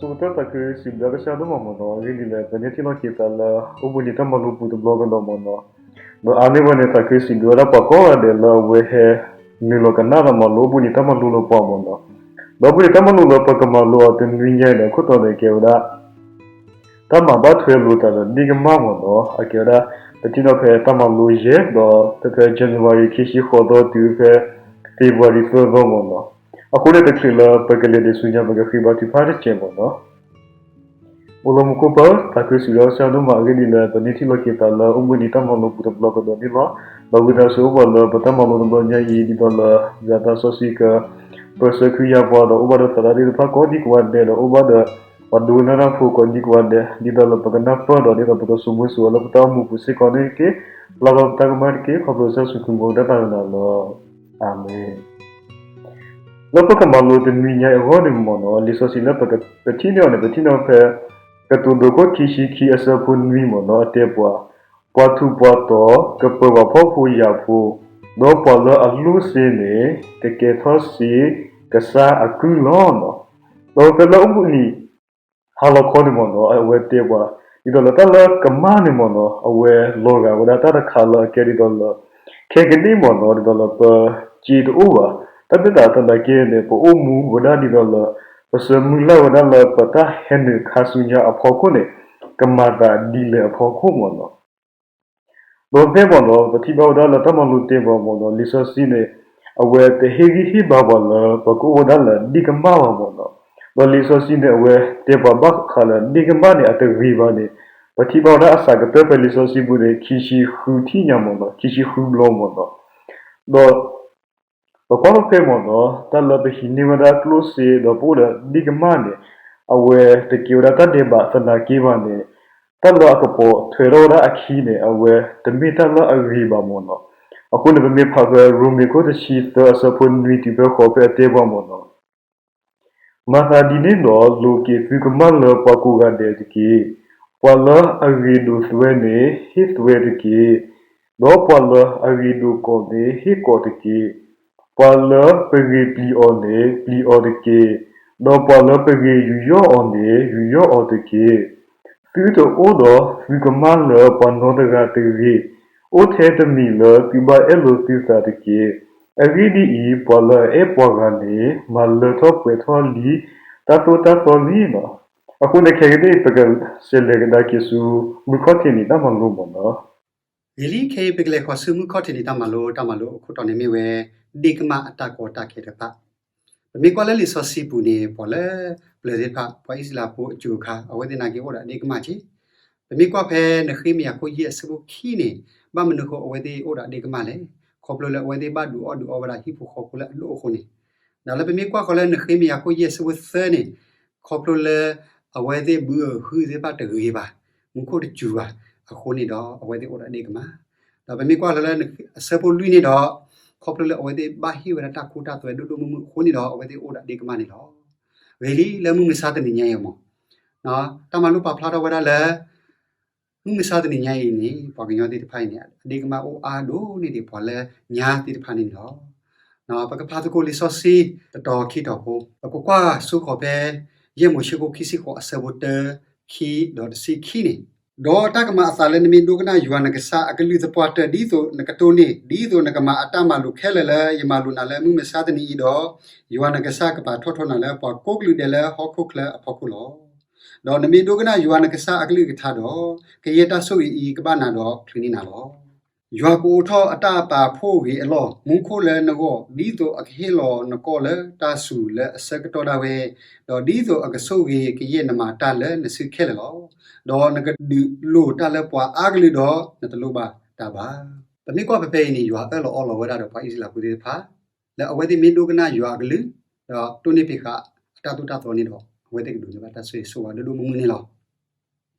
ဆိကတၢၢ်သးခုစံးဘျုးကစၢ်ဒိၣ်မးမ့ၢ်နီၢ်, အဂ့ၢ်ဒ်လဲၣ် ပန့ၢ်ထံၣ်လိာ်က့ၤသးလၢ အိၣ်ဘှံးနံၤတၢ်မၤလိပူၤတဘျီကဒီးမ့ၢ်နီၢ်, ဒီးအါန့ၢ်ဝဲန့ၣ် သးခုစံးဘျုးဝဲဒၣ်ပှၤကိးဂၤဒဲးလၢအဝဲဟဲနုာ်လီၤကနၣ်ဒီးမၤလိအိၣ်ဘှံးနံၤတၢ်မၤလိလၢပှၤမ့ၢ်နီၢ်, ဒီးအိၣ်ဘှံးနံၤတၢ်မၤလိလၢပကမၤလိအီၤတနွံညါအံၤန့ၣ် အခိၣ်တီန့ၣ်ကဲဝဲဒၣ် တၢ်မၤဘၣ်ထွဲလိာ်သးဒီးဒ့ၣ်ကမၢ်မ့ၢ်နီၢ်, အကဲဝဲဒၣ် ပထံၣ်နီၣ်ဖဲတၢ်မၤလိယဲၢ် ဒီးဖဲဖဲ January ခံဆံဃိးသီတုၤဖဲ February သၢသီမ့ၢ်နီၢ်, အဃိန့ၣ်တချုးလၢပကလဲၤဒံးဆူညါ ပကဃ့ဘါထုကဖၣ်တစဲးမ့ၢ်နီၢ်. အိၣ်လၢမူခိၣ်ပၢ် သးခုစံးဘျုးကစၢ်ဒိၣ်မး အဂ့ၢ်ဒ်လဲၣ် ပန့ၢ်ထံၣ်လိာ်က့ၤသးလၢအိၣ်ဘှံးနံၤတၢ်မၤလိပူၤတဘျီကဒီးန့ၣ်လီၤ. ဒီးဝံသးစူၤအိၣ်ပှၤလၢပတၢ်မၤလိတဘျီညါအံၤ ဒ်သိးလၢယွၤသးစီဆှံက ပၢဆှၢခုယါပှၤဒီးအိၣ်ဘၣ်ဒီးသရၣ်သ့ၣ်တဖၣ်ကိးဒံကိးဂၤဒဲး ဒီးအိၣ်ဘၣ်ဒီး ပှၤဒိကနၣ်တၢ်ဖိကိးဒံကိးဂၤဒဲး ဒ်သိးလၢပကနၢ်ပၢၢ်ဒီး ဒ်သိးပကဆိကမိၣ်ဆိဝဲလၢပတၢ်အိၣ်မူပူၤစ့ၢ်ကီးန့ၣ်တက့ၢ်. လၢ်လၢ်ပတၢ်ကမၣ်တက့ၢ်. ခီဖျိကစၢ်ယ့ၣ်ၡူးခရံာ်အမံၤ ပတၢ်သးဝံၣ်နၤလီၤ. အၤမ့ၣ်. လၢပကမၤလိတနွံညါအံၤအဂီၢ်န့ၣ်မ့ၢ်နီၢ်, လံာ်စီဆှံလၢပကထံၣ်န့ၢ်အီၤန့ၣ် ပထံၣ်န့ၢ်ဖဲ ကတိၤဒိခိၣ်ခံဆံခံအဆၢဖိနွံမ့ၢ်နီၢ်, အတဲပှၤ, ပှၤထူးပှၤတီၤ ကပၢၤပှၤဖှီၣ်ဖိယာ်ဖိ, ဒီးပှၤလၢအလိၣ်စ့န့ၣ် ကကဲထီၣ်စ့ကစၢ်အကုၢ်လီၤ. ဒီးဖဲလၢအိၣ်ဘှံးနံၤ ဟါလီၤခီန့ၣ်မ့ၢ်နီၢ်, အဝဲတဲပှၤ ဒ်သိးလၢတၢ်လၢကမၣ်န့ၣ်မ့ၢ်နီၢ်, အဝဲလီၤဂာ်ဝဲဒၣ်တၢ်တခါလၢအကဲဒ်သိးလၢ ခဲကနံၣ်မ့ၢ်နီၢ်, ဒ်သိးလၢပစ့တအိၣ်ဘၣ်. တၢ်မ့ၢ်သးသနာ်က့န့ၣ် ပအိၣ်မူဝဲဒၣ်ဒ်သိးလၢ ပဆၢမုၢ်လၢ်ဝဲဒၣ်လၢပတၢ်ဟဲနုာ်ခါဆူညါအဖီခိၣ်န့ၣ် ကမၤသးဒ်လဲၣ်အဖီခိၣ်မ့ၢ်နီၢ်. ဒီးဖဲမ့ၢ်နီၢ်, ပထံၣ်ဘၣ်ဝဲဒၣ်လၢတၢ်မၤလိတဲပှၤမ့ၢ်နီၢ်, လံာ်စီဆှံန့ၣ် အဝဲတဟ့ၣ်ဂံၢ်ဟ့ၣ်ဘါပှၤလၢ ပကအိၣ်ဝဲဒၣ်လၢဒ့ၣ်ကမၢ်ဘၣ်မ့ၢ်နီၢ်. ဒီးလံာ်စီဆှံန့ၣ် အဝဲတဲပှၤဘၣ်ဃးလၢဒ့ၣ်ကမၢ်န့ၣ် အတဂ့ၤဘၣ်န့ၣ် ပထံၣ်ဘၣ်ဝဲဒၣ်အစှၤကတၢၢ်ဖဲလံာ်စီဆှံပူၤန့ၣ် ခံဆံဃုထံၣ်ညါမ့ၢ်နီၢ်, ခံဆံဃုဘျီမ့ၢ်နီၢ်. ဒီး ပကွၢ်ဖဲမ့ၢ်နီၢ်, တၢ်လၢပဟံးန့ၢ်ဝဲဒၣ်ကျိၣ်စ့ ဒီးပအိၣ်ဒီးဒ့ၣ်ကမၢ်န့ၣ် အဝဲတကဲဝဲဒၣ်တၢ်ဒဲးဘးသနာ်က့ဘၣ်န့ၣ်, တၢ်လၢအကပိာ်ထွဲထီၣ်ဝဲဒၣ်အခံန့ၣ် အဝဲတမ့ၢ်တၢ်လၢအဂ့ၤဘၣ်မ့ၢ်နီၢ်. အဃိန့ၣ် ပမ့ၢ်ဖးဖဲရိမ့ၤခိၣ်တဆံသၢအဆၢဖိနွံတုၤဖဲဃိးဖဲအတဲပှၤမ့ၢ်နီၢ် မၤသးဒ်န့ၣ်ဒီး လိးက့ၤသုကမၢ်လၢပှၤကိးဂၤဒဲးတက့ၢ်. ပှၤလၢအဂ့ၤဒိးသွဲန့ၣ် ဟ့ၣ်သွဲတက့ၢ်. ဒီးပှၤလၢအဂ့ၤဒိးကိးန့ၣ် ဟ့ၣ်ကိးတက့ၢ်. ပှၤလၢပဂ့ၤပျံၤအီၤန့ၣ် ပျံၤအီၤတက့ၢ်. ဒီးပှၤလၢပဂ့ၤယူးယီၣ်အီၤန့ၣ် ယူးယီၣ်အီၤတက့ၢ်. သုတအိၣ်ဒီးသုကမၢ်လၢပှၤနီတဂၤတဂ့ၤ. အိၣ်ထဲတမံၤလၢသုဘၣ်အဲၣ်လိာ်သုသးတက့ၢ်. အဂ့ၢ်ဒ်အံၤ, ပှၤလၢအအဲၣ်ပှၤဂၤန့ၣ် မၤလၢထီၣ်ပှဲၤထီၣ်လံတၢ်သိၣ်တၢ်သီလံနီၤ. အဃိန့ၣ်ခဲကနံၣ် ပကစးလဲၤကဒါက့ၤဆူ မုၢ်ခီၣ်ထံးနံၤတၢ်မၤလိမ့ၢ်နီၤ. ဂ့ၤလံ, ခဲအံၤပကလဲၤဃီၤဆူမုၢ်ခီၣ်ထံးနံၤတၢ်မၤလိ, တၢ်မၤလိအခိၣ်တီန့ၣ်မ့ၢ်ဝဲ ဒ့ၣ်ကမၢ်အတၢ်ကီတၢ်ခဲတဖၣ်. ပမ့ၢ်ကွၢ်လၢလံာ်စီဆှံပူၤန့ၣ် ပှၤလၢပျၢၤသ့ၣ်တဖၣ် ပှၤအံၣ်စရ့လးဖိအစူၤအခါ အဝဲသ့ၣ်နာ်က့အိၣ်ဒီးအဒ့ၣ်ကမၢ်က့. ပမ့ၢ်ကွၢ်ဖဲနဃ့မယၤခိၣ်ယဲၢ်အဆၢဖိခံန့ၣ် ဘၣ်မနုၤဃိအဝဲသ့ၣ်အိၣ်ဒီးအဒ့ၣ်ကမၢ်လဲၣ်. ခီဖျိလၢအဝဲသ့ၣ်ဘၣ်ဒုးအီၣ်ဒုးအီဝဲဒၣ်ဟံၣ်ဖိဃီဖိလၢအဒိၣ်အဃိန့ၣ်, ဒီးလၢပမ့ၢ်ကွၢ်ဃီၤလၢနဃ့မယၤခိၣ်ယဲၢ်အဆၢဖိသၢန့ၣ်, ခီဖျိလၢအဝဲသ့ၣ်ဘုအဟုသ့ၣ်တဖၣ်တဂ့ၤဘၣ်, မူခိၣ်တစူၤဘၣ်အဃိန့ၣ်ဒီး အဝဲသ့ၣ်အိၣ်ဒီးအဒ့ၣ်ကမၢ်. ဒီးပမ့ၢ်ကွၢ်ဃီၤလၢအဆၢဖိလွံၢ်န့ၣ်ဒီး, ခီဖျိလၢအဝဲသ့ၣ်ဘၣ်ဟ့ၣ်ဝဲဒၣ်တၢ်ခိတၢ်သွဲဒိၣ်ဒိၣ်မုၢ်မုၢ်အဃိန့ၣ်ဒီး အဝဲသ့ၣ်အိၣ်ဒီးအဒ့ၣ်ကမၢ်န့ၣ်လီၤ. ဂ့ၤလံ, လၢမုၢ်မဆါတနံၤညါအံၤမ့ၢ် တၢ်မၤလိပာ်ဖျါထီၣ်ဝဲဒၣ်လၢ မုၢ်မဆါတနံၤညါအံၤန့ၣ် ပှၤကညီသ့ၣ်တဖၣ်အံၤန့ၣ် အဒ့ၣ်ကမၢ်အိၣ်အါဒိၣ်န့ၢ်ဒံးပှၤလၢညါသ့ၣ်တဖၣ်န့ၣ်လီၤ. ပကဖးသကိးလံာ်စီဆှံတတီၤခံတီၤဖိ, ပကကွၢ်ဆိဃီၤဖဲ ယဲၢ်မိၤၡ့ခိၣ်ခံဆံဃိးအဆၢဖိတၢ ခံ ဒီးတဆံခံန့ၣ်, ဒီးတၢ်ကမၤအသးလၢနမ့ၢ်ဒိကနၣ်ယွၤနကစၢ်အကလုၢ်သပှၢ်တၢၢ်ဒ်သိးနကတိၢ်န့ၢ်, ဒ်သိးနကမၤအတၢ်မၤလိာ်ခဲလၢာ်လၢယမၤလိာ်နၤလၢမုၢ်မဆါတနံၤအံၤဒီး, ယွၤနကစၢ်ကပာ်ထီၣ်ထီနၤလၢပှၤကိးကလုာ်ဒဲးလၢဟီၣ်ခိၣ်ချၢအဖီခိၣ်လီၤ. ဒီးနမ့ၢ်ဒိကနၣ်ယွၤနကစၢ်အကလုၢ်ကထါဒီး, ကယဲၢ်တၢ်ဆိၣ်ဂ့ၤအံၤကဘၣ်နၤဒီးချုးန့ၢ်နၤလီၤ. ယွၤကအိးထီၣ်အတၢ်ပာ်ဖှိၣ်ဂ့ၤအလီၢ်မူခိၣ်လၢနဂီၢ်, ဒ်သိးအကဟ့ၣ်လီၤနကီၢ်လၢတၢ်စူၤလၢအဆၢကတီၢ်ဒၣ်ဝဲ, ဒီးဒ်သိးအကဆိၣ်ဂ့ၤကယဲၢ်နမၤတၢ်လၢနစုခဲလၢာ်လီၤ. ဒီးနကဒုးလိၢ်တၢ်လၢပှၤအါကလုာ်ဒီးနတလိၣ်ဘၣ်တၢ်ဘၣ်. ပမ့ၢ်ကွၢ်ဖဲဖဲအံၤန့ၣ် ယွၤအၢၣ်လီၤအီလီၤဝဲဒၣ်ဒီးပှၤအံၣ်စရ့လးဖိသ့ၣ်တဖၣ်, လၢအဝဲသ့ၣ်မ့ၢ်ဒိကနၣ်ယွၤအကလုၢ်, ဒီးတိၢ်န့ၢ်ဖံးဃာ်အတၢ်သိၣ်တၢ်သီန့ၣ်ဒီး, အဝဲသ့ၣ်ကဒိးန့ၢ်ဘၣ်တၢ်ဆိၣ်ဂ့ၤဆိၣ်ဝါဒိၣ်ဒိၣ်မုၢ်မုၢ်န့ၣ်လီၤ.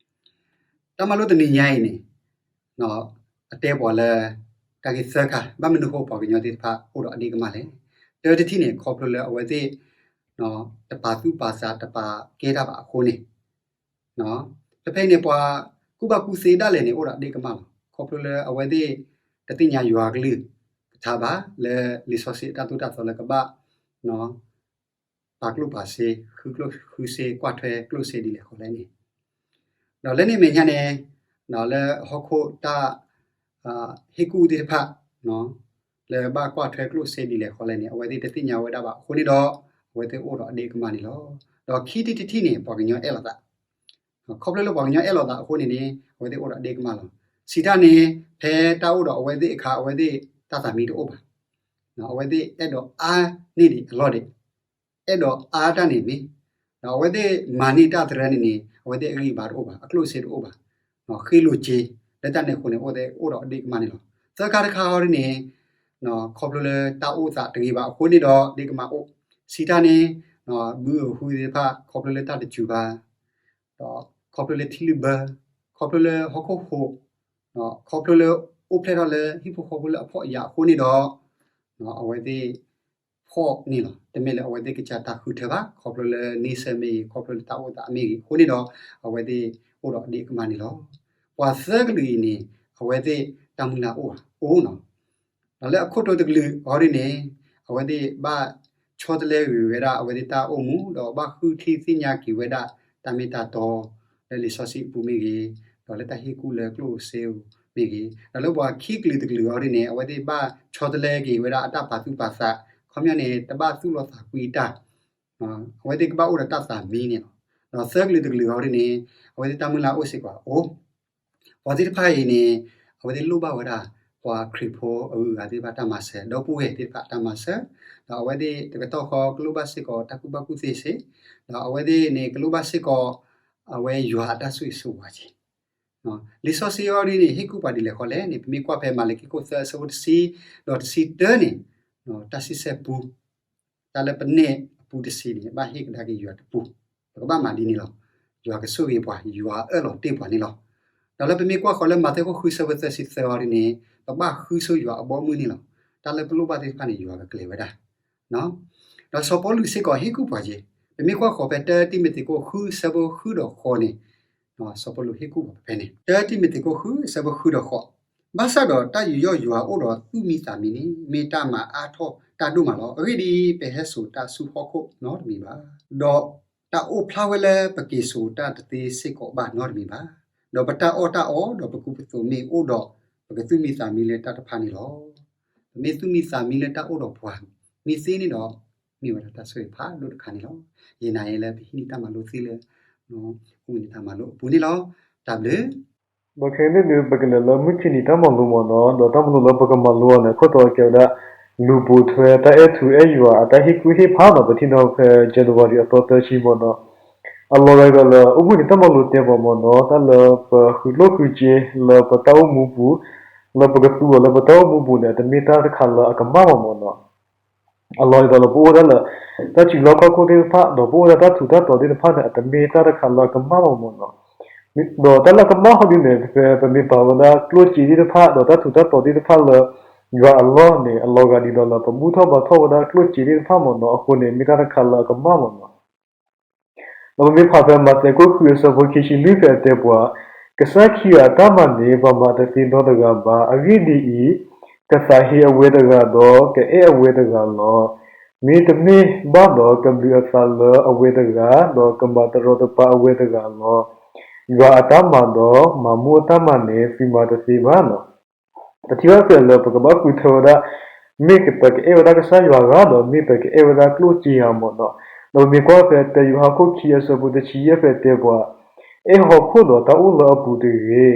တၢ်မၤလိတနံၤညါအံၤန့ၣ်, အတဲပှၤလၢ တၢ်ဂ့ၢ်သၢခါ, ဘၣ်မနုၤဃိပှၤကညီသ့ၣ်တဖၣ်အိၣ်ဒီးအဒ့ၣ်ကမၢ်လဲၣ်. တၢတထံၣ်န့ၣ် ခီဖျိလၢအဝဲသ့ၣ် တပာ်သူၣ်ပာ်သးတပာ်ကဲတၢ်ဘၣ်အဃိန့ၣ်, ဖဲဖဲအံၤန့ၣ် ပှၤကူၣ်ဘၣ်ကူၣ်သ့ဒၣ်လဲာ်န့ၣ် အိၣ်ဒီးအဒ့ၣ်ကမၢ်လီၤ. ခီဖျိလၢအဝဲသ့ၣ် တသ့ၣ်ညါယွၤကလုၢ်ကထါဘၣ် လၢလံာ်စီဆှံအတၢ်သိၣ်တၢ်သီလၢကဘၣ် ပာ်ကျိၣ်ပာ်စ့, ဃုကျိၣ်ဃုစ့, ကွၢ်ထွဲကျိၣ်စ့ဒ်လဲၣ်ဃီလဲၣ်န့ၣ်, ဒီးလၢန့ၣ်အမဲာ်ညါန့ၣ်, လၢဟီၣ်ခိၣ်တၢ် ဟ့ၣ်ကူၣ်သ့ၣ်တဖၣ် လၢဘၣ်ကွၢ်ထွဲကျိၣ်စ့ဒ်လဲၣ်ဃီလဲၣ်န့ၣ် အဝဲသ့ၣ်တသ့ၣ်ညါဝဲဒၣ်ဘၣ်အဃိန့ၣ်ဒီး အဝဲသ့ၣ်အိၣ်ဒီးအဒ့ကမၢ်န့ၣ်လီၤ. ဒီးခံထံၣ်တထံၣ်န့ၣ် ပှၤကညီအဲၣ်လိာ်သး, ခီဖျိလၢပှၤကညီအဲၣ်လိာ်သးအဃိန့ၣ်န့ၣ် အဝဲသ့ၣ်အိၣ်ဒီးအဒ့ကမၢ်လီၤ. စံးတၢ်န့ၣ် ဖဲတၢ်အိၣ်ဒီးအဝဲသ့ၣ်အခါ အဝဲသ့ၣ်တၢ်သးမံတအိၣ်ဘၣ်. အဝဲသ့ၣ်အဲၣ်ဒိးအါန့ၢ်ဒံးအလီၢ်ဒံး, အဲၣ်ဒိးအါတၢ်န့ၣ်မ့ၢ်, ဒီးအဝဲသ့ၣ်မၤန့ၢ်တၢ်သရၢန့ၣ်န့ၣ် အဝဲသ့ၣ်အဂံၢ်အဘါတအိၣ်ဘၣ်, အကျိၣ်အစ့တအိၣ်ဘၣ်, ဃ့လိာ်က့ၤ လၢတၢ်န့ၣ်အဃိန့ၣ် အဝဲသ့ၣ်အိၣ်ဒီးအဒ့ကမၢ်န့ၣ်လီၤ. သၢခါတခါအီၤဒ်န့ၣ် ခီဖျိလၢတၢ်အိၣ်သးတဂ့ၤဘၣ်အဃိန့ၣ်ဒီး ဒ့ကမၢ်အိၣ်, စံးတၢ်န့ၣ် ဘုဧိၤဟုသ့ၣ်တဖၣ် ခီဖျိလၢတၢ်တစူၤဘၣ်, ဒီးခီဖျိလၢထံလုၢ်ဘၢ, ခီဖျိလၢဟီၣ်ခိၣ်ဟိး, ခီဖျိလၢအိၣ်ဖျဲၣ်ထီၣ်လၢဟံၣ်ဖိဃီဖိလၢအဖှီၣ်အယာ်အဃိန့ၣ်ဒီး အဝဲသ့ၣ်ဖှီၣ်န့ၣ်လီၤ. တမ့ၢ်လၢအဝဲသ့ၣ်ကစၢ်တၢ်ဃုထၢဘၣ်, ခီဖျိလၢန့ဆၢၣ်မ့ၢ်ဂ့ၤ, ခီဖျိလၢတၢ်အိၣ်သးမ့ၢ်ဂ့ၤအဃိန့ၣ်ဒီး အဝဲသ့ၣ်အိၣ်ဒီးအဒ့ကမၢ်န့ၣ်လီၤ. ပှၤသၢကလုာ်အံၤန့ၣ် အဝဲသ့ၣ်တၢ်မုၢ်လၢ်အိၣ်ဧါ, အိၣ်နီၤ. ဒီးလၢအခိၣ်တီတကလုာ်အီၤဒ်န့ၣ် အဝဲသ့ၣ်ဘၣ်ဆီတလဲဂ့ၤဝဲဒၣ် အဝဲသ့ၣ်တၢ်အိၣ်မူ ဒီးဘၣ်ဃုထံၣ်သ့ၣ်ညါက့ၤဝဲဒၣ် တၢ်မ့ၢ်တၢ်တီ လၢလံာ်စီဆှံအပူၤမ့ၢ်ဂ့ၤ, ဒီးလၢတၢ်ဟ့ၣ်ကူၣ်လၢကျိၣ်စ့အပူၤမ့ၢ်ဂ့ၤ, ဒီးလၢပှၤခံကလုာ်တကလုာ်အီၤဒ်န့ၣ် အဝဲသ့ၣ်ဘၣ်ဆီတလဲက့ၤဝဲဒၣ်အတၢ်ပာ်သူၣ်ပာ်သး, ခီပညီန့ၣ် တဘၣ်သူၣ်လီၤသးကွံတၢ်, အဝဲသ့ၣ်ကဘၣ်အိၣ်ဒီးတၢ်သးမံန့ၣ်လီၤ. ဒီးသၢကလုာ်တကလုာ်အီၤဒ်န့ၣ် အဝဲသ့ၣ်တၢ်မုၢ်လၢ်အိၣ်စ့ၢ်ကီးအိၣ် ပှၤသ့ၣ်တဖၣ်အံၤန့ၣ် အဝဲသ့ၣ်လိၣ်ဘၣ်ဝဲဒၣ် ပှၤခရံာ်ဖိအဂုၤအဂၤသ့ၣ်တဖၣ်တၢ်မၤစၢၤ, ဒီပုၢ်ဝဲၢ်သ့ၣ်တဖၣ်တၢ်မၤစၢၤ, ဒီးအဝဲသ့ၣ်တကတီၢ်ဃီကလိၣ်ဘၣ်စ့ၢ်ကီးတၢ်ကူၣ်ဘၣ်ကူၣ်သ့စ့ၢ်, ဒီးအဝဲသ့ၣ်န့ၣ် ကလိၣ်ဘၣ်စ့ၢ်ကီး အဝဲယွၤအတၢ်ဆိၣ်ဂ့ၤဆိၣ်ဝါက့ၤ လံာ်စီဆှံအီၤဒ်န့ၣ် ဟ့ၣ်ကူၣ်ပှၤဒ်လဲၣ်ဃီလဲၣ်န့ၣ် ပမ့ၢ်ကွၢ်ဖဲမၤလကံခိၣ်သၢအဆၢဖိတဆံ ဒီးတဆံတၢန့ၣ်, တၢ်စံးဆၢပူ တၢ်လၢပနဲၣ်အပူတဆံန့ၣ် ဘၣ်ဟ့ၣ်ကဒါက့ၤယွၤတပူ, ပကဘၣ်မၤဒ်န့ၣ်လီၤ. ယွၤကဆိၣ်ဂ့ၤပှၤ, ယွၤအၢၣ်လီၤတ့ၢ်ပှၤန့ၣ်လီၤ. ဒီးလၢပမ့ၢ်ကွၢ်ဃီၤလၢမးသဲခိၣ်ဃုဆၢဖိသၢဆံသၢအီၤဒ်န့ၣ် ပဘၣ်ဃုဆိယွၤအဘီအမုၢ်န့ၣ်လီၤ. တၢ်လၢပလိၣ်ဘၣ်သ့ၣ်တဖၣ်န့ၣ် ယွၤကကျဲၤဝဲဒၣ် ဒီးစီၤပီလူးစ့ၢ်ကီးဟ့ၣ်ကူၣ်ပှၤက့ၤ, ပမ့ၢ်ကွၢ်ဃီၤဖဲတၢတံၤမသ့းခိၣ်ဃုဆၢဖိဃုဒီးဃိးန့ၣ်, စီၤပီလူးဟ့ၣ်ကူၣ်ပှၤဖဲန့ၣ် တၢတံၤမသ့းခိၣ်ဃုဆၢဖိဃုဒီးဃိး, ဘၣ်ဆၣ်ဒီးတၢ်ယူးယီၣ်ယွၤအိၣ်ဒီးသူၣ်မံသးမံန့ၣ် မ့ၢ်တၢ်မၤအါထီၣ်တၢ်ဒိၣ်မးလီၤ. အဂ့ၢ်ဒ်အံၤ, ပဟဲစိာ်တၢ်ဆူဟီၣ်ခိၣ်နီတမံၤဘၣ်, ဒီးတၢ်အိၣ်ဖျါဝဲလၢပက့ၤစိာ်တၢ်တသ့စ့ၢ်ကီးဘၣ်နီတမံၤဘၣ်, ဒီးပတၢ်အီၣ်တၢ်အီဒီးပကူပသိးမ့ၢ်အိၣ်ဒီး ပကသူၣ်မံသးမံလၢတၢ်တဖၣ်န့ၣ်လီၤ. ပမ့ၢ်သူၣ်မံသးမံလၢတၢ်အိၣ်ဒီးပှၤမ့ၢ်သ့န့ၣ်ဒီး မ့ၢ်ဝဲဒၣ်တၢ်ဆိၣ်ဂ့ၤဖးဒိၣ်တခါန့ၣ်လီၤ. ယနာ်လၢပဟံးန့ၢ်တၢ်မၤလိသ့လၢ အိၣ်ဘှံးနံၤတၢ်မၤလိအပူၤန့ၣ်လီၤ. တၢ်ဘျုး ဒီးခဲအံၤန့ၣ်ဒုး ပကလဲၤလၢမုၢ်ခံနံၤတၢ်မၤလိမ့ၢ်နီၤ, ဒီးတၢ်မၤလိလၢပကမၤလိအီၤန့ၣ် အခိၣ်တီကဲဝဲဒၣ် လူၤပိာ်ထွဲတၢ်အဲၣ်ထူအဲၣ်ယွၤအတၢ်ဟ့ၣ်ကူၣ်ဟ့ၣ်ဖးနီၤ, ပထံၣ်နီၤဖဲ January အသီသၢဆံမ့ၢ်နီၤ, အလီၤဂာ်ဒ်သိးလၢ အိၣ်ဘှံးနံၤတၢ်မၤလိတဲပှၤမ့ၢ်နီၤ, တၢ်လၢပဃုကျိၣ်ဃုစ့လၢပတၢ်အိၣ်မူပူၤ, လၢပကသူအီၤလၢပတၢ်အိၣ်မူပူၤန့ၣ် အတမ့ၢ်တၢ်တခါလၢအကမၣ်ဘၣ်မ့ၢ်နီၤ. အလီၤဒ်သိးလၢပအိၣ်ဝဲဒၣ်လၢ တၢ်စုလီၢ်ခီၣ်ခိၣ်သ့ၣ်တဖၣ် ဒီးပအိၣ်ဝဲဒၣ်တၢ်ထူးတၢ်တီၤသ့ၣ်တဖၣ်န့ၣ် အတမ့ၢ်တၢ်တခါလၢအကမၣ်ဘၣ်မ့ၢ်နီၤ. ဒီးတၢ်လၢအကမၣ်ဟီဒ်န့ၣ် ဖဲပမ့ၢ်ပာ်ဝဲဒၣ်ကျိၣ်စ့သ့ၣ်တဖၣ် ဒီးတၢ်ထူးတၢ်တီၤသ့ၣ်တဖၣ်လၢ ယွၤအလီၢ်န့ၣ် အလီၤဂာ်ဒ်သိးလၢပဘူၣ်ထီၣ်ဘါထီၣ်ဝဲဒၣ်ကျိၣ်စ့သ့ၣ်တဖၣ်မ့ၢ်နီၤ, အဃိန့ၣ် မ့ၢ်တၢ်တခါလၢအကမၣ်မ့ၢ်နီၤ. ဒီးပမ့ၢ်ဖးဖဲမးသဲခိၣ်ဃုအဆၢဖိခံဆံလွံၢ်ဖဲအတဲပှၤ, ကစၢ်ခံဂၤအတၢ်မၤန့ၣ် ပှၤမၤတသ့နီတဂၤဘၣ်. အဂ့ၢ်ဒ်အံၤ, ကသးဟ့အဝဲတဂၤဒီး ကအဲၣ်အဝဲတဂၤလီၤ. မ့တမ့ၢ်ဘၣ်ဒီး ကဘျုးအသးလၢအဝဲတဂၤ, ဒီးကမၤတရီတပါအဝဲတဂၤလီၤ. ယွၤအတၢ်မၤဒီး မၤမူအတၢ်မၤန့ၣ် သုမၤတသ့ဘၣ်နီၤ. ပထံၣ်ဘၣ်ဖဲလၢပကဘၣ်ဃုထၢဝဲဒၣ် မ့ၢ်ပကအဲၣ်ဝဲဒၣ်ကစၢ်ယွၤဧါ ဒီးမ့ၢ်ပကအဲၣ်ဝဲဒၣ်ကျိၣ်စ့ဧါမ့ၢ်နီၤ. ဒီးပမ့ၢ်ကွၢ်ဖဲတၢယိၤဟၣ်ခိၣ်ခံအဆၢဖိတဆံယဲၢ်ဖဲတဲပှၤ, အဲၣ်ဟီၣ်ခိၣ်ဒီးတၢ်အိၣ်လၢအပူၤတဂ့ၤ.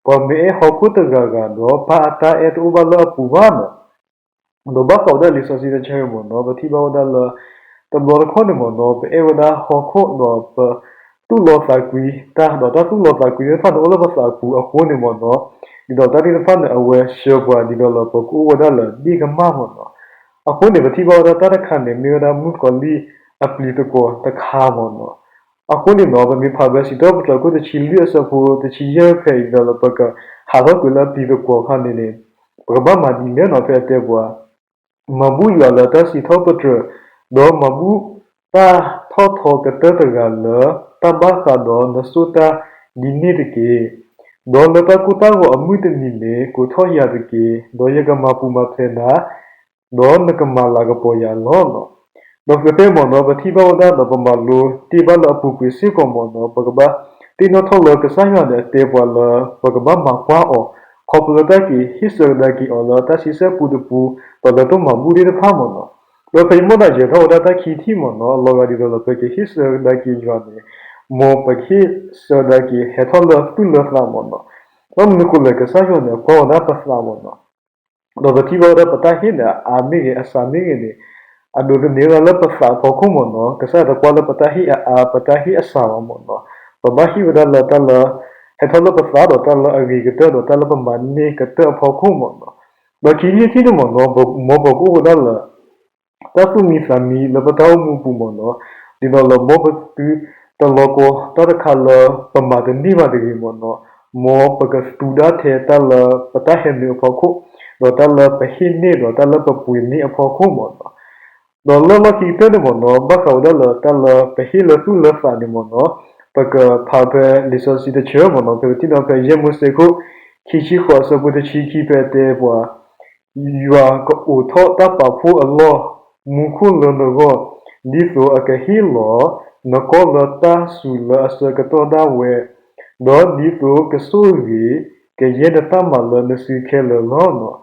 ပှၤမ့ၢ်အဲၣ်ဟီၣ်ခိၣ်တဂၤဂၤဒီး ပၢ်အတၢ်အဲၣ်တအိၣ်ဘၣ်လၢအပူၤဘၣ်နီၤ. ဒီးဘၣ်ဃးဝဲဒၣ်လံာ်စီဆှံတဆၢမ့ၢ်နီၤ, ပထံၣ်ဘၣ်ဝဲဒၣ်လၢ တဘျီတခီၣ်န့ၣ်မ့ၢ်နီၤ, ပအဲၣ်ဝဲဒၣ်ဟီၣ်ခိၣ်ဒီးပသူၣ်လီသးကွံတၢ်, ဒီးတၢ်သူၣ်လီသးကွံသ့ၣ်တဖၣ်န့ၣ် အိၣ်လၢပသးပူၤအဃိန့ၣ်မ့ၢ်နီၤ, ဒ်သိးတၢ်သ့ၣ်တဖၣ်န့ၣ် အဝဲဆှၢပှၤဒ်သိးလၢပကအိၣ်ဝဲဒၣ်လၢဒ့ၣ်ကမၣ်မ့ၢ်နီၤ. အဃိန့ၣ် ပထံၣ်ဘၣ်ဝဲဒၣ်တၢ်တခါန့ၣ် မ့ၢ်ဝဲဒၣ်မုၣ်ကီၤလံၢ်အပျံၤသကွီၤတခါမ့ၢ်နီၤ. အဃိန့ၣ်နီၤ, ပမ့ၢ်ဖးဖဲစံးထီၣ်ပတြၢၤခိၣ်တဆံလွံၢ်အဆၢဖိတဆံယဲၢ်ဖဲအံၤ ဒ်သိးလၢပကဟးထီၣ်ကွံာ်လၢအပျံၤသကွီၤအခါန့ၣ်န့ၣ်, ပကဘၣ်မၤဒ်လဲၣ်နီၤ ဖဲအတဲပှၤ မၤဘူၣ်ယွၤလၢတၢ်စံးထီၣ်ပတြၢၤ, ဒီးမၤဘူၣ်တၢ်ထီၣ်ထီကတၢၢ်တဂၤလၢ တၢ်ဘၣ်ဃးဒီးနစိတၢ်ဒ်န့ၣ်တက့ၢ်. ဒီးလၢတၢ်ကိၢ်တၢ်ဂီၤအမုၢ်တနံၤန့ၣ် ကိးထီၣ်ယၤတက့ၢ်, ဒီးယကမၤပူၤမၤဖျဲးနၤ, ဒီးနကမၤလၤကပီၤယၤလီၤ. ဒီးဖဲဖဲမ့ၢ်နီၤ ပထံၣ်ဘၣ်ဝဲဒၣ်ဒီးပမၤလိတ့ၢ်ဘၣ်လၢအပူၤကွံာ်စ့ၢ်ကီးမ့ၢ်နီၤ ပကဘၣ်သ့ၣ်နီၣ်ထီၣ်လၢကစၢ်ယွၤန့ၣ် အတဲပှၤလၢ ပကဘၣ်မၤကွၢ်အီၤ ခီဖျိလၢတၢ်က့ၤဟ့ၣ်ဆၢကဒါက့ၤအီၤလၢတၢ်ဆံဆဲၣ်ပူတပူ ဒီးလၢတၢ်မၤဘူၣ်သ့ၣ်တဖၣ်မ့ၢ်နီၤ. ဒီးဖဲယမိၣ်သးယဲၤထီၣ်ဝဲဒၣ်တၢ်ခံထံၣ်မ့ၢ်နီၤ အလီၤဂာ်ဒ်သိးလၢပကဟ့ၣ်ဆၢကဒါက့ၤယွၤန့ၣ် မ်ပကဟ့ၣ်ဆၢကဒါက့ၤဟဲထီၣ်လၢသူၣ်လၢသးမ့ၢ်နီၤ. ဘၣ်မနုၤဃိလဲၣ် ကစၢ်ယွၤန့ၣ် အကွၢ်ဝဲဒၣ်ပသးမ့ၢ်နီၤ. ဒီးပထံၣ်ဘၣ်ဝဲဒၣ်ပတၢ်ဟ့ၣ်န့ၣ် အအါမ့ၢ်ဂ့ၤ အစှၤမ့ၢ်ဂ့ၤန့ၣ် အဒိးသန့ၤဝဲဒၣ်လၢပသးအဖီခိၣ်မ့ၢ်နီၤ. ကစၢ်ယွၤတကွၢ်လၢပတၢ်ဟ့ၣ်အအါ ပတၢ်ဟ့ၣ်အစှၤဘၣ်မ့ၢ်နီၤ. ပဘၣ်ဟ့ၣ်ဝဲဒၣ်လၢတၢ်လၢ ဟဲထီၣ်လၢပသးဒီးတၢ်လၢအဂ့ၤကတၢၢ် ဒီးတၢ်လၢပမၤန့ၢ်ကတၢၢ်အဖီခိၣ်မ့ၢ်နီၤ. ဒီးခံထံၣ်တထံၣ်န့ၣ်မ့ၢ်နီၤ မ်ပကအိၣ်ဝဲဒၣ်လၢ တၢ်သူၣ်မံသးမံလၢပတၢ်အိၣ်မူပူၤမ့ၢ်နီၤ, ဒ်သိးလၢမ်ပသုတလီၤကီတၢ်တခါလၢပမၤတန့ၢ်ဘၣ်တဂ့ၤမ့ၢ်နီၤ, မ်ပကသူဒၣ်ထဲတၢ်လၢပတၢ်ဟဲနုာ်အဖီခိၣ်, ဒီးတၢ်လၢပဟ့ၣ်န့ၢ်ဒီးတၢ်လၢပပှ့ၤန့ၢ်အဖီခိၣ်မ့ၢ်နီၤ. ဒီးလၢလီၢ်ခံကတၢၢ်န့ၣ်မ့ၢ်နီၤ ဘၣ်ဃးဝဲဒၣ်လၢတၢ်လၢပဟ့ၣ်လၢသူၣ်လၢသးန့ၣ်မ့ၢ်နီၤ, ပကဖးဖဲလံာ်စီဆှံတဆၢမ့ၢ်နီၤ, ဖဲပထံၣ်နီၤဖဲယဲၢ်မိၤၡ့ခိၣ် ခံဆံဃိးအဆၢဖိတဆံခံဖဲတဲပှၤ ယွၤကအိးထီၣ်တၢ်ပာ်ဖှိၣ်အလီၢ်မူခိၣ်လၢနဂီၢ်, ဒ်သိးအကဟ့ၣ်လီၤနကီၢ်လၢတၢ်စူၤလၢအဆၢကတီၢ်ဒၣ်ဝဲ, ဒီးဒ်သိးကဆိၣ်ဂ့ၤကယဲၢ်နတၢ်မၤလၢနစုခဲလၢာ်လီၤ.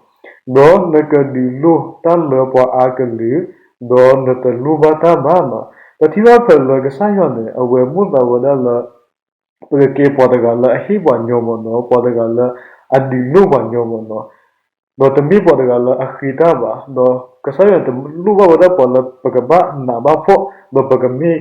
ဒီးနကဒုးလိၢ်တၢ်လၢပှၤအါကလုာ်, ဒီးနတလိၣ်ဘၣ်တၢ်ဘၣ်နီၤ. ပထံၣ်ဘၣ်ဖဲလၢကစၢ်ယွၤန့ၣ် အဝဲမိၣ်သးဝဲဒၣ်လၢ ပကကဲပှၤတဂၤလၢအဟ့ၣ်ပှၤညီမ့ၢ်နီၤ, ပှၤတဂၤလၢအဒုးလိၢ်ပှၤညီမ့ၢ်နီၤ, ဒီးတမ့ၢ်ပှၤတဂၤလၢအဃ့တၢ်ဘၣ်, ဒီးကစၢ်ယွၤန့ၣ်တလိၣ်ဘၣ်ဝဲဒၣ်ပှၤလၢပကဘၣ်နးဘၣ်ဖှီၣ်, ဒီးပကမ့ၢ်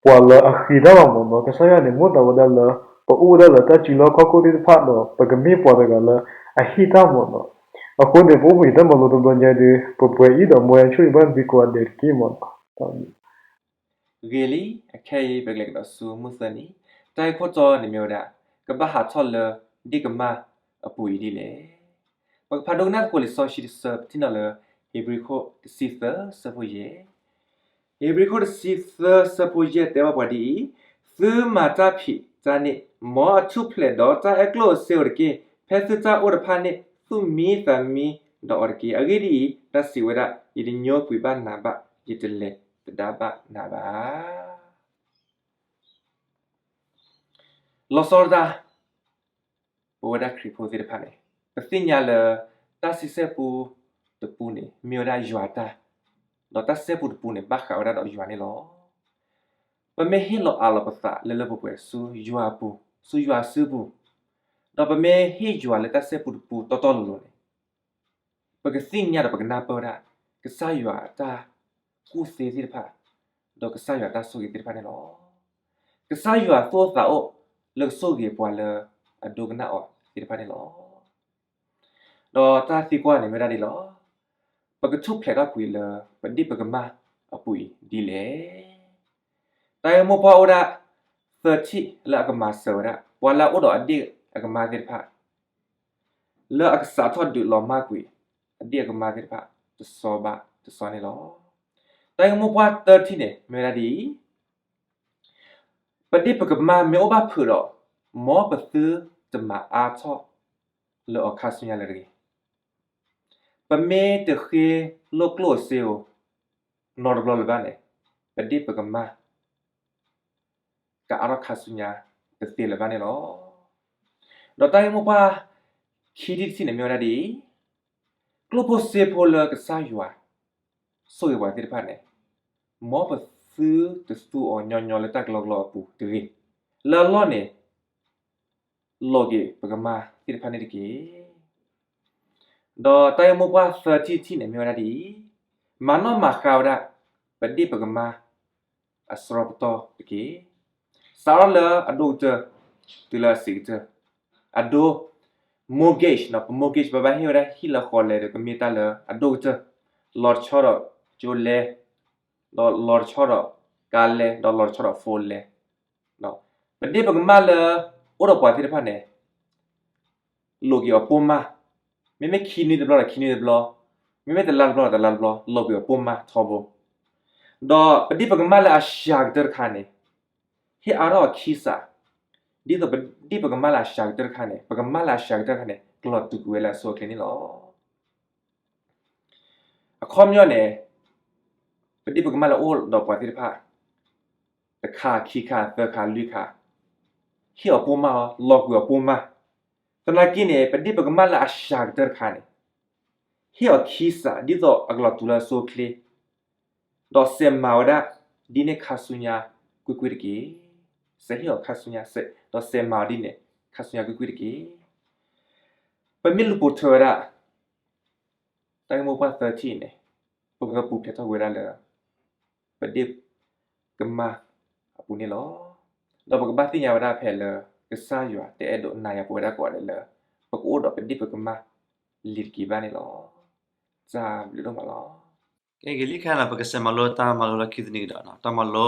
ပှၤလၢအဃ့တၢ်ဘၣ်မ့ၢ်နီၤ. ကစၢ်ယွၤန့ၣ် မိၣ်သးဝဲဒၣ်လၢ ပအိၣ်ဝဲဒၣ်လၢတၢ်စုလီၢ်ခီၣ်ခိၣ်သ့ၣ်တဖၣ်ဒီး ပကမ့ၢ်ပှၤတဂၤလၢအဟ့ၣ်တၢ်မ့ၢ်နီၤ. အဃိန့ၣ် ပအိၣ်ဘှံးတၢ်မၤလိတဘျီညါဒီး ပပှဲၤအံၤဒီး မ်ယွၤဆိၣ်ဂ့ၤဘၣ်သုကိးဂၤဒဲးတက့ၢ်မ့ၢ်နီၤ. ဂ့ၤလံ, အခဲအံၤ ပကလဲၤကဒီးဆူမုၢ်သၢနံၤ, တၢ်ဂ့ၢ်ခိၣ်တီန့ၣ်မ့ၢ်ဝဲဒၣ် ကဘၣ်ဟးထီၣ်လၢဒ့ၣ်ကမၢ်အပူၤအံၤဒ်လဲၣ်. ပကဖးဒိကနၣ်သကိးလံာ်စီဆှံတဆၢ ပထံၣ်န့ၢ်လၢ ဧ့ၤဘြံၤခိၣ်တဆံသၢဆၢဖိယဲၢ်, ဧ့ၤဘြံၤခိၣ်တဆံသၢဆၢဖိယဲၢ်တဲဘၣ်ပှၤဒ်အံၤ, သုမၤတၢ်ဖံးတၢ်န့ၣ်, မ်အထူၣ်ဖျဲးဒီးတၢ်အဲၣ်ကျိၣ်စ့ဧိၤတက့ၢ်. ဖဲသုတၢ်အိၣ်တဖၣ်န့ၣ် သူၣ်မံသးမံဒီးအီၤတက့ၢ်. အဂ့ၢ်ဒ်အံၤ, တၢ်စံးဝဲဒၣ်, ယတညိကွံာ်ဘၣ်နၤဘၣ်, ယတလဲၤသဒါဘၣ်နၤဘၣ်. လီၤဆီဒၣ်တၢ်, ပဝဲဒၣ်ခရံာ်ဖိသ့ၣ်တဖၣ်န့ၣ် ပသ့ၣ်ညါလၢ တၢ်ဆံဆဲၣ်ပူတပူန့ၣ် မ့ၢ်ဝဲဒၣ်ယွၤတၢ်, ဒီးတၢ်ဆံဆဲၣ်ပူတပူန့ၣ် ဘၣ်ဃးဝဲဒၣ်ဒီးယွၤန့ၣ်လီၤ. ပမ့ၢ်ဟ့ၣ်လီၤအးလီၤပသးလၢလၢပှဲၤပှဲၤဆူယွၤအပူၤ, ဆူယွၤစုပူၤ, ဒီးပမ့ၢ်ဟ့ၣ်ယွၤလၢတၢ်ဆံဆဲၣ်ပူတပူတီတီလိၤလိၤန့ၣ် ပကသ့ၣ်ညါဒီးပကနၢ်ပၢၢ်ဝဲဒၣ် ကစၢ်ယွၤအတၢ်ကူၣ်သ့သ့ၣ်တဖၣ်, ဒီးကစၢ်ယွၤအတၢ်ဆိၣ်ဂ့ၤသ့ၣ်တဖၣ်န့ၣ်လီၤ. ကစၢ်ယွၤသူၣ်အိၣ်သးအိၣ်လၢကဆိၣ်ဂ့ၤပှၤလၢအဒိကနၣ်အီၤသ့ၣ်တဖၣ်န့ၣ်လီၤ. ဒီးတၢ်သံကွၢ်န့ၣ်မ့ၢ်ဝဲဒၣ်ဒ်လဲၣ်, ပကထူၣ်ဖျဲးထီၣ်ကွံာ်လၢပဒ့ၣ်ပကမၢ်အပူၤအံၤဒ်လဲၣ်. တၢ်ဂ့ၢ်မိၢ်ပှၢ်အိၣ်ဒၣ် သၢထံၣ်လၢအကမၤစၢၤဝဲဒၣ် ပှၤလၢအအိၣ်ဒီးအဒ့ၣ်အကမၢ်သ့ၣ်တဖၣ် လၢအကစးထီၣ်ဒုးလီၤမၢ်ကွံာ် အဒ့ၣ်အကမၢ်သ့ၣ်တဖၣ် တစီဘၣ်တစီန့ၣ်လီၤ. တၢ်ဂ့ၢ်မိၢ်ပှၢ်သၢထံၣ်န့ၣ် မ့ၢ်ဝဲဒၣ်ဒ်အံၤ, ပဒ့ၣ်ပကမၢ်မ့ၢ်အိၣ်ဘၣ်ဖုးဒီး, မ်ပသုတမၤအါထီၣ်လၢအီၤခါဆူညါလၢၤတဂ့ၤ. ပမ့ၢ်တဃ့လိၢ်ကျိၣ်စ့ဧိၤ နီတဘျီလၢၤဘၣ်န့ၣ်, ပဒ့ၣ်ပကမၢ် ကအါထီၣ်ခါဆူညါတသ့လၢၤဘၣ်န့ၣ်လီၤ. ဒီးတၢ်ဂ့ၢ်မိၢ်ပှၢ်ခံထံၣ်တထံၣ်န့ၣ်မ့ၢ်ဝဲဒၣ်ဒ်အံၤ, ကျိၣ်ဖိစ့ဖိလၢကစၢ်ယွၤဆိၣ်ဂ့ၤပှၤသ့ၣ်တဖၣ်န့ၣ်, မ်ပသုတသူအီၤညီညီလၢတၢ်ကလီကလီအပူၤတဂ့ၤ. လၢအလီၢ်န့ၣ် လိးက့ၤပကမၢ်သ့ၣ်တဖၣ်န့ၣ်တက့ၢ်. ဒီးတၢ်ဂ့ၢ်မိၢ်ပှၢ်သၢထံၣ်တထံၣ်န့ၣ်မ့ၢ်ဝဲဒၣ်ဒ်အံၤ, မၤနီၣ်မၤဃါဝဲဒၣ် ပဒ့ၣ်ပကမၢ်အဆှီပတီၢ်တက့ၢ်. စးထီၣ်လၢအဒိၣ်ကတၢၢ် တုၤလၢအဆံးကတၢၢ်, အဒိ mortgage နီၤ, ပ mortgage ပဘၣ်ဟ့ၣ်ဝဲဒၣ်ဟံၣ်လၢဃီလဲဒီး ကမ့ၢ်တၢ်လၢအဒိၣ်ကတၢၢ်, လီၤတဆီဒီးကၠိလဲ, ဒီးလီၤတဆီဒီးကါလဲ, ဒီးလီၤတဆီဒီး phone လဲ. ပဒ့ၣ်ပကမၢ်လၢအိၣ်ဒီးပှၤသ့ၣ်တဖၣ်န့ၣ် လိးက့ၤအီၤပိၢ်မၢ်, မ့မ့ၢ်ခံနွံတဘျီဒီးခံနွံတဘျီ, မ့မ့ၢ်တလါတဘျီဒီးတလါတဘျီ လိးက့ၤအီၤပိၢ်မၢ်ထီဘိ. ဒီးပဒ့ၣ်ပကမၢ်လၢအစှၤကတၢၢ်တခါန့ၣ် ဟ့ၣ်အါထီၣ်အခံစး, ဒ်သိးပဒ့ၣ်ပကမၢ်လၢအစှၤကတၢၢ်တခါန့ၣ် ပကမၢ်လၢအစှၤကတၢၢ်တခါန့ၣ် ကလီၤတူာ်ကွံာ်ဝဲလၢအဆိအချ့န့ၣ်လီၤ. အခီပညီန့ၣ် ပဒ့ၣ်ပကမၣ်လၢအအိၣ်ဒီးပှၤသ့ၣ်တဖၣ် တခါခံခါသၢခါလွံၢ်ခါ, ဟ့ၣ်အီၤပိၢ်မၢ်လီၤ, လီၤကွံာ်အီၤပိၢ်မၢ်. သနာ်က့န့ၣ် ပဒ့ၣ်ပကမၣ်လၢအစှၤကတၢၢ်တခါန့ၣ် ဟ့ၣ်အီၤခံစး ဒ်သိးအကလီၤတူာ်လၢအဆိအချ့, ဒီးစဲးမၤဝဲဒၣ်ဒ်န့ၣ်ခါဆူညါကွ့ၢ်ကွ့ၢ်တက့ၢ်. စဲးဟ့ၣ်အီၤခါဆူညါ, ဒီးစဲးမၤအီၤဒ်န့ၣ် ခါဆူညါကွ့ၢ်ကွ့ၢ်တက့ၢ်. ပမ့ၢ်လူၤပိာ်ထွဲဝဲဒၣ် တၢ်ဂ့ၢ်မိၢ်ပှၢ်သၢထံၣ်အံၤန့ၣ် ပကပူၤဖျဲးထီၣ်ကွံာ်ဝဲဒၣ်လၢ ပဒ့ၣ်ကမၣ်အပူၤန့ၣ်လီၤ. ဒီးပကဘၣ်သ့ၣ်ညါဝဲဒၣ်ဖဲလၢ ကစၢ်ယွၤတအဲၣ်ဒိးနၤယၤပဝဲဒၣ်ကိးဂၤဒဲးလၢ ပကအိၣ်ဒီးပဒ့ၣ်ပကမၣ်လံၤတက့ၢ်ဘၣ်န့ၣ်လီၤ. တၢ်ဘျုးဒိၣ်မးလီၤ. ကဲ ဂ့ၤလံခဲအံၤန့ၣ် ပကစးမၤလိတၢ်မၤလိလၢခံတနံၤကဒီးနီၤ, တၢ်မၤလိ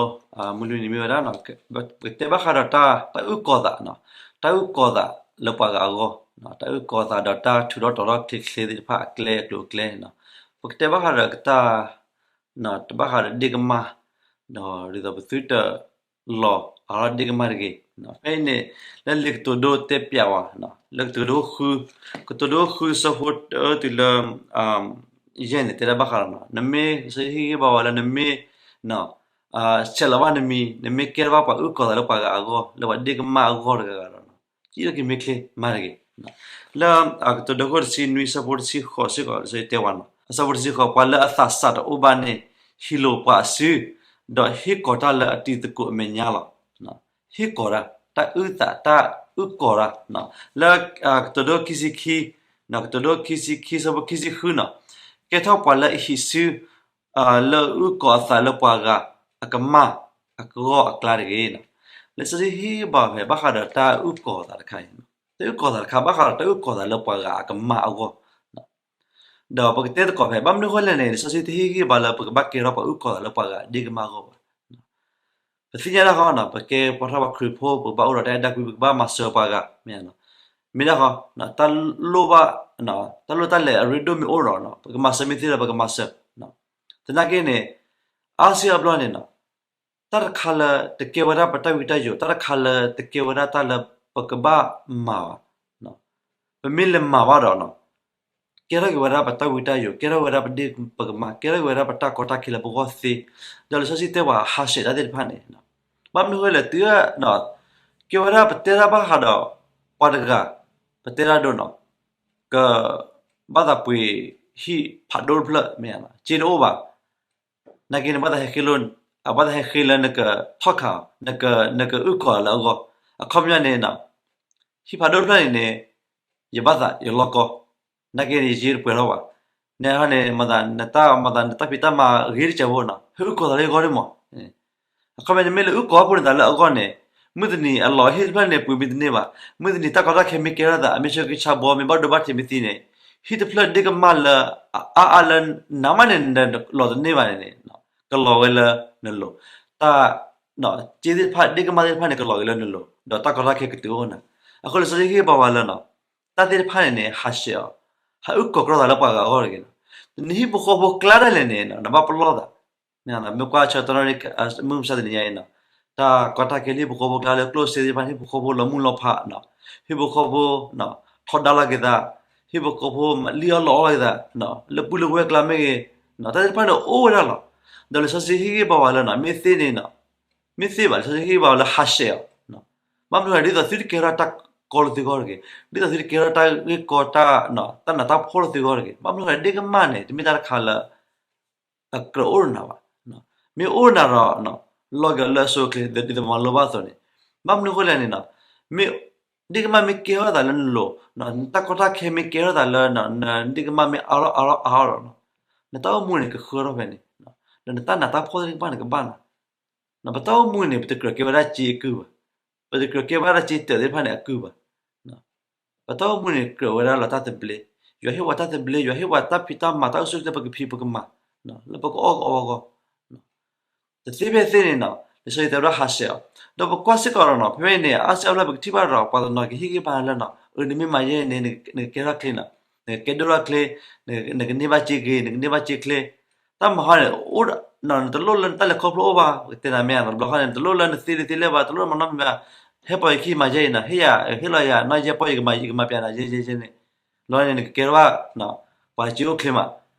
မုၢ်လွံၢ်နံၤမ့ၢ်ဝဲဒၣ်နီၤ, ပကတဲဘၣ်ဃးဒီးတၢ် တၢ်အုၣ်ကီၤသးနီၤ, တၢ်အုၣ်ကီၤသးလၢပှၤဂၤအဂီၢ်, တၢ်အုၣ်ကီၤသးဒီးတၢ်ထုးထီၣ်တီၤထီၣ်ချ့ချ့သ့ၣ်တဖၣ်အကျဲအကျိၤအကျဲန့ၣ်နီၤ, ပကတဲဘၣ်ဃးဒီးကတၢၢ် တဘၣ်ဃးဒီးဒ့ၣ်ကမၣ်, ဒီးဒ်သိးပသုတလီၤအလီၢ်ဒ့ၣ်ကမၣ်တဂ့ၤ. ဖဲအံၤန့ၣ် လၢလံာ်ကတိၤဒိတဲပၠးဝဲ, လၢကတိၤဒိဃု, ကတိၤဒိဃုဆၢဖိတၢတုၤလၢ ယဲၢ်န့ၣ် တဲဒၣ်ဘၣ်ဃးဒီးနီၤ, နမ့ၢ် လံာ်စီဆှံဟ့ၣ်ဂံၢ်ဘါဝဲလၢနမ့ၢ် ဆဲးလီၤဘၣ်နမံၤ, နမ့ၢ်ကဲထီၣ်ဘၣ်ပှၤအုၣ်ကီၤသးလၢပှၤဂၤအဂီၢ် လၢပှၤဒ့ၣ်ကမၣ်အဂီၢ်တဂၤဂၤဒီးနီၤ, စံၣ်ထီၣ်က့ၤမ့ၢ်ချ့မၤတဂ့ၤ. လၢကတိၤဒိခိၣ်တဆံနွံဆၢဖိတဆံဃိးစ့ၢ်ကီး လံာ်စီဆှံတဲဝဲနီၤ, အဆၢဖိတဆံဃိး, ပှၤလၢအသးစၢ်တအိၣ်ဘၣ်န့ၣ် ဟံးလိာ်ပှၤအစု, ဒီးဟ့ၣ်ကီၤတၢ်လၢအတံၤသကိးအမဲာ်ညါလီၤ. ဟ့ၣ်ကီၤတၢ်, တၢ်အုၣ်သး တၢ်အုၣ်ကီၤတၢ်, လၢကတိၤဒိခံဆံခံ, ကတိၤဒိခံဆံခံဆၢဖိခံဆံဃုနီၤ, ကဲထီၣ်ပှၤလၢအဟံးစု လၢအုၣ်ကီၤအသးလၢပှၤဂၤအကမၣ်အဂီၢ်အကျါတဂ့ၤ. လံာ်စီဆှံဟ့ၣ်ဂံၢ်ဘါဖဲဘၣ်ဃးဒီးတၢ်အုၣ်ကီၤသးတခါအံၤ, တၢ်အုၣ်ကီၤသးတခါ ဘၣ်ဃးဒီးတၢ်အုၣ်ကီၤသးလၢပှၤဂၤအကမၣ်အဂီၢ်, ဒီးပကတဲသကိးဖဲ ဘၣ်မနုၤအဃိလဲၣ်န့ၣ် လံာ်စီဆှံတဟ့ၣ်ဂံၢ်ဘါလၢပကဘၣ်ကဲထီၣ်ပှၤအုၣ်ကီၤသးလၢပှၤဂၤဒ့ၣ်ကမၣ်အဂီၢ်ဘၣ်. ပသ့ၣ်ညါတၢ်ဃီနီၤ, ပကဲပှၤထီၣ်ပှၤခရံာ်ဖိ ပကဘၣ်အိၣ်ဒီးတၢ်အဲၣ်တၢ်ကွံ ပကဘၣ်မၤစၢၤပှၤဂၤ, မ့ၢ်, မ့ၢ်ဒၣ်ဃီ, တၢ်လိၣ်ဘၣ်, တၢ်လိၣ်တၢ်လဲၤအရ့ဒိၣ်မ့ၢ်အိၣ်ဒီး ပကမၤစၢၤမ့ၢ်သ့ဒီး ပကမၤစၢၤ. သနာ်က့န့ၣ် အါစုအါဘျီန့ၣ်နီၤ, တၢ်တခါလၢတကဲဝဲဒၣ်ပတၢ်ဝံတၢ်ယိး, တၢ်တခါလၢတကဲဝဲဒၣ်တၢ်လၢပကဘၣ်မၤဘၣ်, ပမ့ၢ်လဲၤမၤဘၣ်ဒီးနီၤ, ကဲထီၣ်က့ၤဝဲဒၣ်ပတၢ်ဝံတၢ်ယိး, ကဲထီၣ်ဝဲဒၣ်ပဒ့ၣ်ပကမၣ်, ကဲထီၣ်က့ၤဝဲဒၣ်ပတၢ်ကီတၢ်ခဲလၢပဂီၢ်သ့, ဒီးလံာ်စီဆှံတဲပှၤဟးဆှဲးတၢ်သ့ၣ်တဖၣ်န့ၣ်, ဘၣ်မနုၤဃိလဲၣ် တုၤ, ကဲဝဲဒၣ်ပတဲတၢ်ဘၣ်ဃးဒီး ပှၤတဂၤ, ပတဲတၢ်ဒိနီၤ, က ဘၣ်သးပှ့ၤဟံၣ်ဖးဒိၣ်တဖျၢၣ်မ့ၢ်ဧါ, စ့တအိၣ်ဘၣ် နာ်က့န့ၣ် ဘၣ်သးဟဲဃ့လၢ, အဘၣ်သးဟဲဃ့လၢနကထီၣ်ခးအီၤ, နကအုၣ်ကီၤလၢအဂီၢ်, အခီပညီန့ၣ်, ဟံၣ်ဖးဒိၣ်တဖျၢၣ်န့ၣ်န့ၣ်, ယဘၣ်သးယလီၢ်ကီ, နာ်က့န့ၣ် ယစ့တပှဲၤထီၣ်ဘၣ်, န့ၣ်န့ၣ် မၤသးနတၢ်, မၤသးနတၢ်ဖံးတၢ်မၤဂ့ၤတစဲးဖိနီၤ, ဟဲအုၣ်ကီၤသးလၢယဂီၢ်န့ၣ်မး အခီပညီန့ၣ်မ့ၢ်လၢအုၣ်ကီၤဖိန့ၣ်သးလၢအဂီၢ်န့ၣ်, မုၢ်တနံၤအလီၢ်ဟံၣ်တဖျၢၣ်န့ၣ် ပှ့ၤမ့ၢ်တန့ၢ်ဘၣ်, မုၢ်တနံၤတၢ်ကီတၢ်ခဲမ့ၢ်ကဲထီၣ်သး အမ့ၢ်ဆၢကဆါဘီ မ့ၢ်ဘၣ်ဒိဘၣ်ထံးမ့ၢ်သံန့ၣ်, ဟံၣ်တဖျၢၣ်ဒ့ၣ်ကမၣ်လၢအအါအါလၢနမးန့ၣ် နလီၤတန့ၢ်ဘၣ်န့ၣ်န့ၣ်, ကလီၤဝဲလၢနလိၤ, တၢ်, စ့သ့ၣ်တဖၣ်ဒ့ၣ်ကမၣ်သ့ၣ်တဖၣ်န့ၣ် ကလီၤက့ၤလၢနလိၤ ဒီးတၢ်ကီတၢ်ခဲကတုၤအိၣ်နၤ, အဃိလံာ်စီဆှံဟ့ၣ်ဂံၢ်ဘါဝဲလၢနီၤ, တၢ်သ့ၣ်တဖၣ်န့ၣ်န့ၣ် ဟးဆှဲးအီၤ, ဟးအုၣ်ကီၤကြီသးလၢပှၤဂၤအဂီၢ်တဂ့ၤ, နဟံၣ်ဖိဃီဖိကျါဒၣ်လဲာ်န့ၣ် နဘၣ်ပလီၢ်သး, မ့ၢ်ကွၢ်ဆၢကတီၢ်န့ၣ်, မုၢ်မဆါတနံၤညါအံၤနီၤ, တၢ်ကီတၢ်ခဲလၢဟံၣ်ဖိဃီဖိကျါလၢကျိၣ်စ့သ့ၣ်တဖၣ်န့ၣ် ဟံၣ်ဖိဃီဖိလီၤမုၢ်လီၤဖး, ဟံၣ်ဖိဃီဖိထီဒါလိာ်က့ၤသး, ဟံၣ်ဖိဃီဖိလံၣ်အီၣ်လီအီၣ်လိာ်က့ၤသး, လၢပုၢ်လၢဝဲၢ်ကျါမ့ၢ်ဂ့ၤ, တၢ်သ့ၣ်တဖၣ်န့ၣ်အိၣ်ဝဲဒၣ်လီၤ, ဒီးလံာ်စီဆှံဟ့ၣ်ဂံၢ်ဘါဝဲလၢနီၤ မ့ၢ်သ့န့ၣ်, မ့ၢ်သ့ဘၣ် လံာ်စီဆှံဟ့ၣ်ဂံၢ်ဘါဝဲလၢဟးဆှဲးအီၤ, ဘၣ်မနုၤဃိလဲၣ် ဒ်သိးသုတကဲထီၣ်တၢ်ကီလၢသုဂီၢ်တဂ့ၤ, ဒ်သိးသုတကဲထီၣ်တၢ်ဂ့ၢ်ကီတၢ်, တၢ်နးတၢ်ဖှီၣ်လၢသုဂီၢ်တဂ့ၤ, ဘၣ်မနုၤဃိလဲၣ် ဒ့ၣ်ကမၣ်န့ၣ် တမ့ၢ်တၢ်တခါလၢ အကြၢးအိၣ်နၤဘၣ်, မ့ၢ်အိၣ်နၤဒီး လီၤက့ၤလၢအဆိအချ့ ဒ်သိးမၤလိဘၣ်အသိးန့ၣ်, ဘၣ်မနုၤဃိလဲၣ်န့ၣ်, မ့ၢ်, ဒ့ၣ်ကမၣ်မ့ၢ်ကဲထီၣ်သးလၢနလိၤ, နတၢ်ကီတၢ်ခဲမ့ၢ်ကဲထီၣ်သးလၢနဒ့ၣ်ကမၣ်မ့ၢ်အါထီၣ်အါထီၣ်အါထီၣ်ဒီး, နတၢ်အိၣ်မူန့ၣ်ကဃၢထီၣ်ဖဲန့ၣ်, ဒီးနတၢ်နးတၢ်ဖှီၣ်သ့ၣ်တဖၣ်န့ၣ်ကဘၣ်နၤ, ပတၢ်အိၣ်မူန့ၣ် ပတကြၢးကဲဝဲဒၣ်စ့အကုၢ်ဘၣ်, ပတကြၢးကဲဝဲဒၣ်စ့တၢးသ့ၣ်တဖၣ်န့ၣ်အကုၢ်ဘၣ် ပတၢ်အိၣ်မူန့ၣ်ကြၢးဝဲဒၣ်လီၤတၢ်သဘျ့, ယွၤဟ့ၣ်ပှၤတၢ်သဘျ့ ယွၤဟ့ၣ်ပှၤတၢ်ဖံးတၢ်မၤ တၢ်အိၣ်ဆူၣ်အိၣ်ချ့ ပကဖံးပကမၤ, လၢပကအီၣ်ကအီအဂီၢ်, တသ့ဖဲသ့န့ၣ်နီၤ လံာ်စီဆှံတဲဝဲဒၣ်ဟးဆှဲးအီၤ, ဒီးပကွၢ်စ့ၢ်ကီးဒီးနီၤ ဖဲဖဲန့ၣ် အါစုအါဘျီပကထံၣ်ဘၣ်ဒီး ပှၤတနီၤကဟ့ၣ်ဂံၢ်ဘါလၢနီၤ အၢ နမ့ၢ်မၤယဲၢ်န့ၣ် နကကဲထီၣ်ချ့နီၤ, နကကဲဒိၣ်ထီၣ်ချ့, နကန့ၢ်ဘၣ်စ့ဂ့ၤ နကန့ၢ်ဘၣ်စ့ချ့, တၢ်မၤဟီန့ၣ် အိၣ်ဒီး နတလိၣ်လၢနတၢ်လဲၤခီဖျိအိၣ်ဘၣ် ပကတဲနၤမ့ၢ်ဧါ, တဘျီဃီန့ၣ် နတလိၣ်လၢနသ့လံာ်သ့လဲၢ်ဘၣ် တလိၣ်မၤနီတမံၤဘၣ်, ဟဲပိာ်ယခံမၤယဲၢ်အံၤနီၤ ဟ့ၣ်ယၤ ဟ့ၣ်လီၤယၤနီၢ်ယဲၢ်ပီၢ် ယကမၤ ယကမၤပျဲနၤယဲၢ်ယဲၢ်ယဲၢ်န့ၣ်, ဘျီန့ၣ် နကကဲထီၣ်ဘၣ် ပှၤစ့အိၣ်ချ့မး,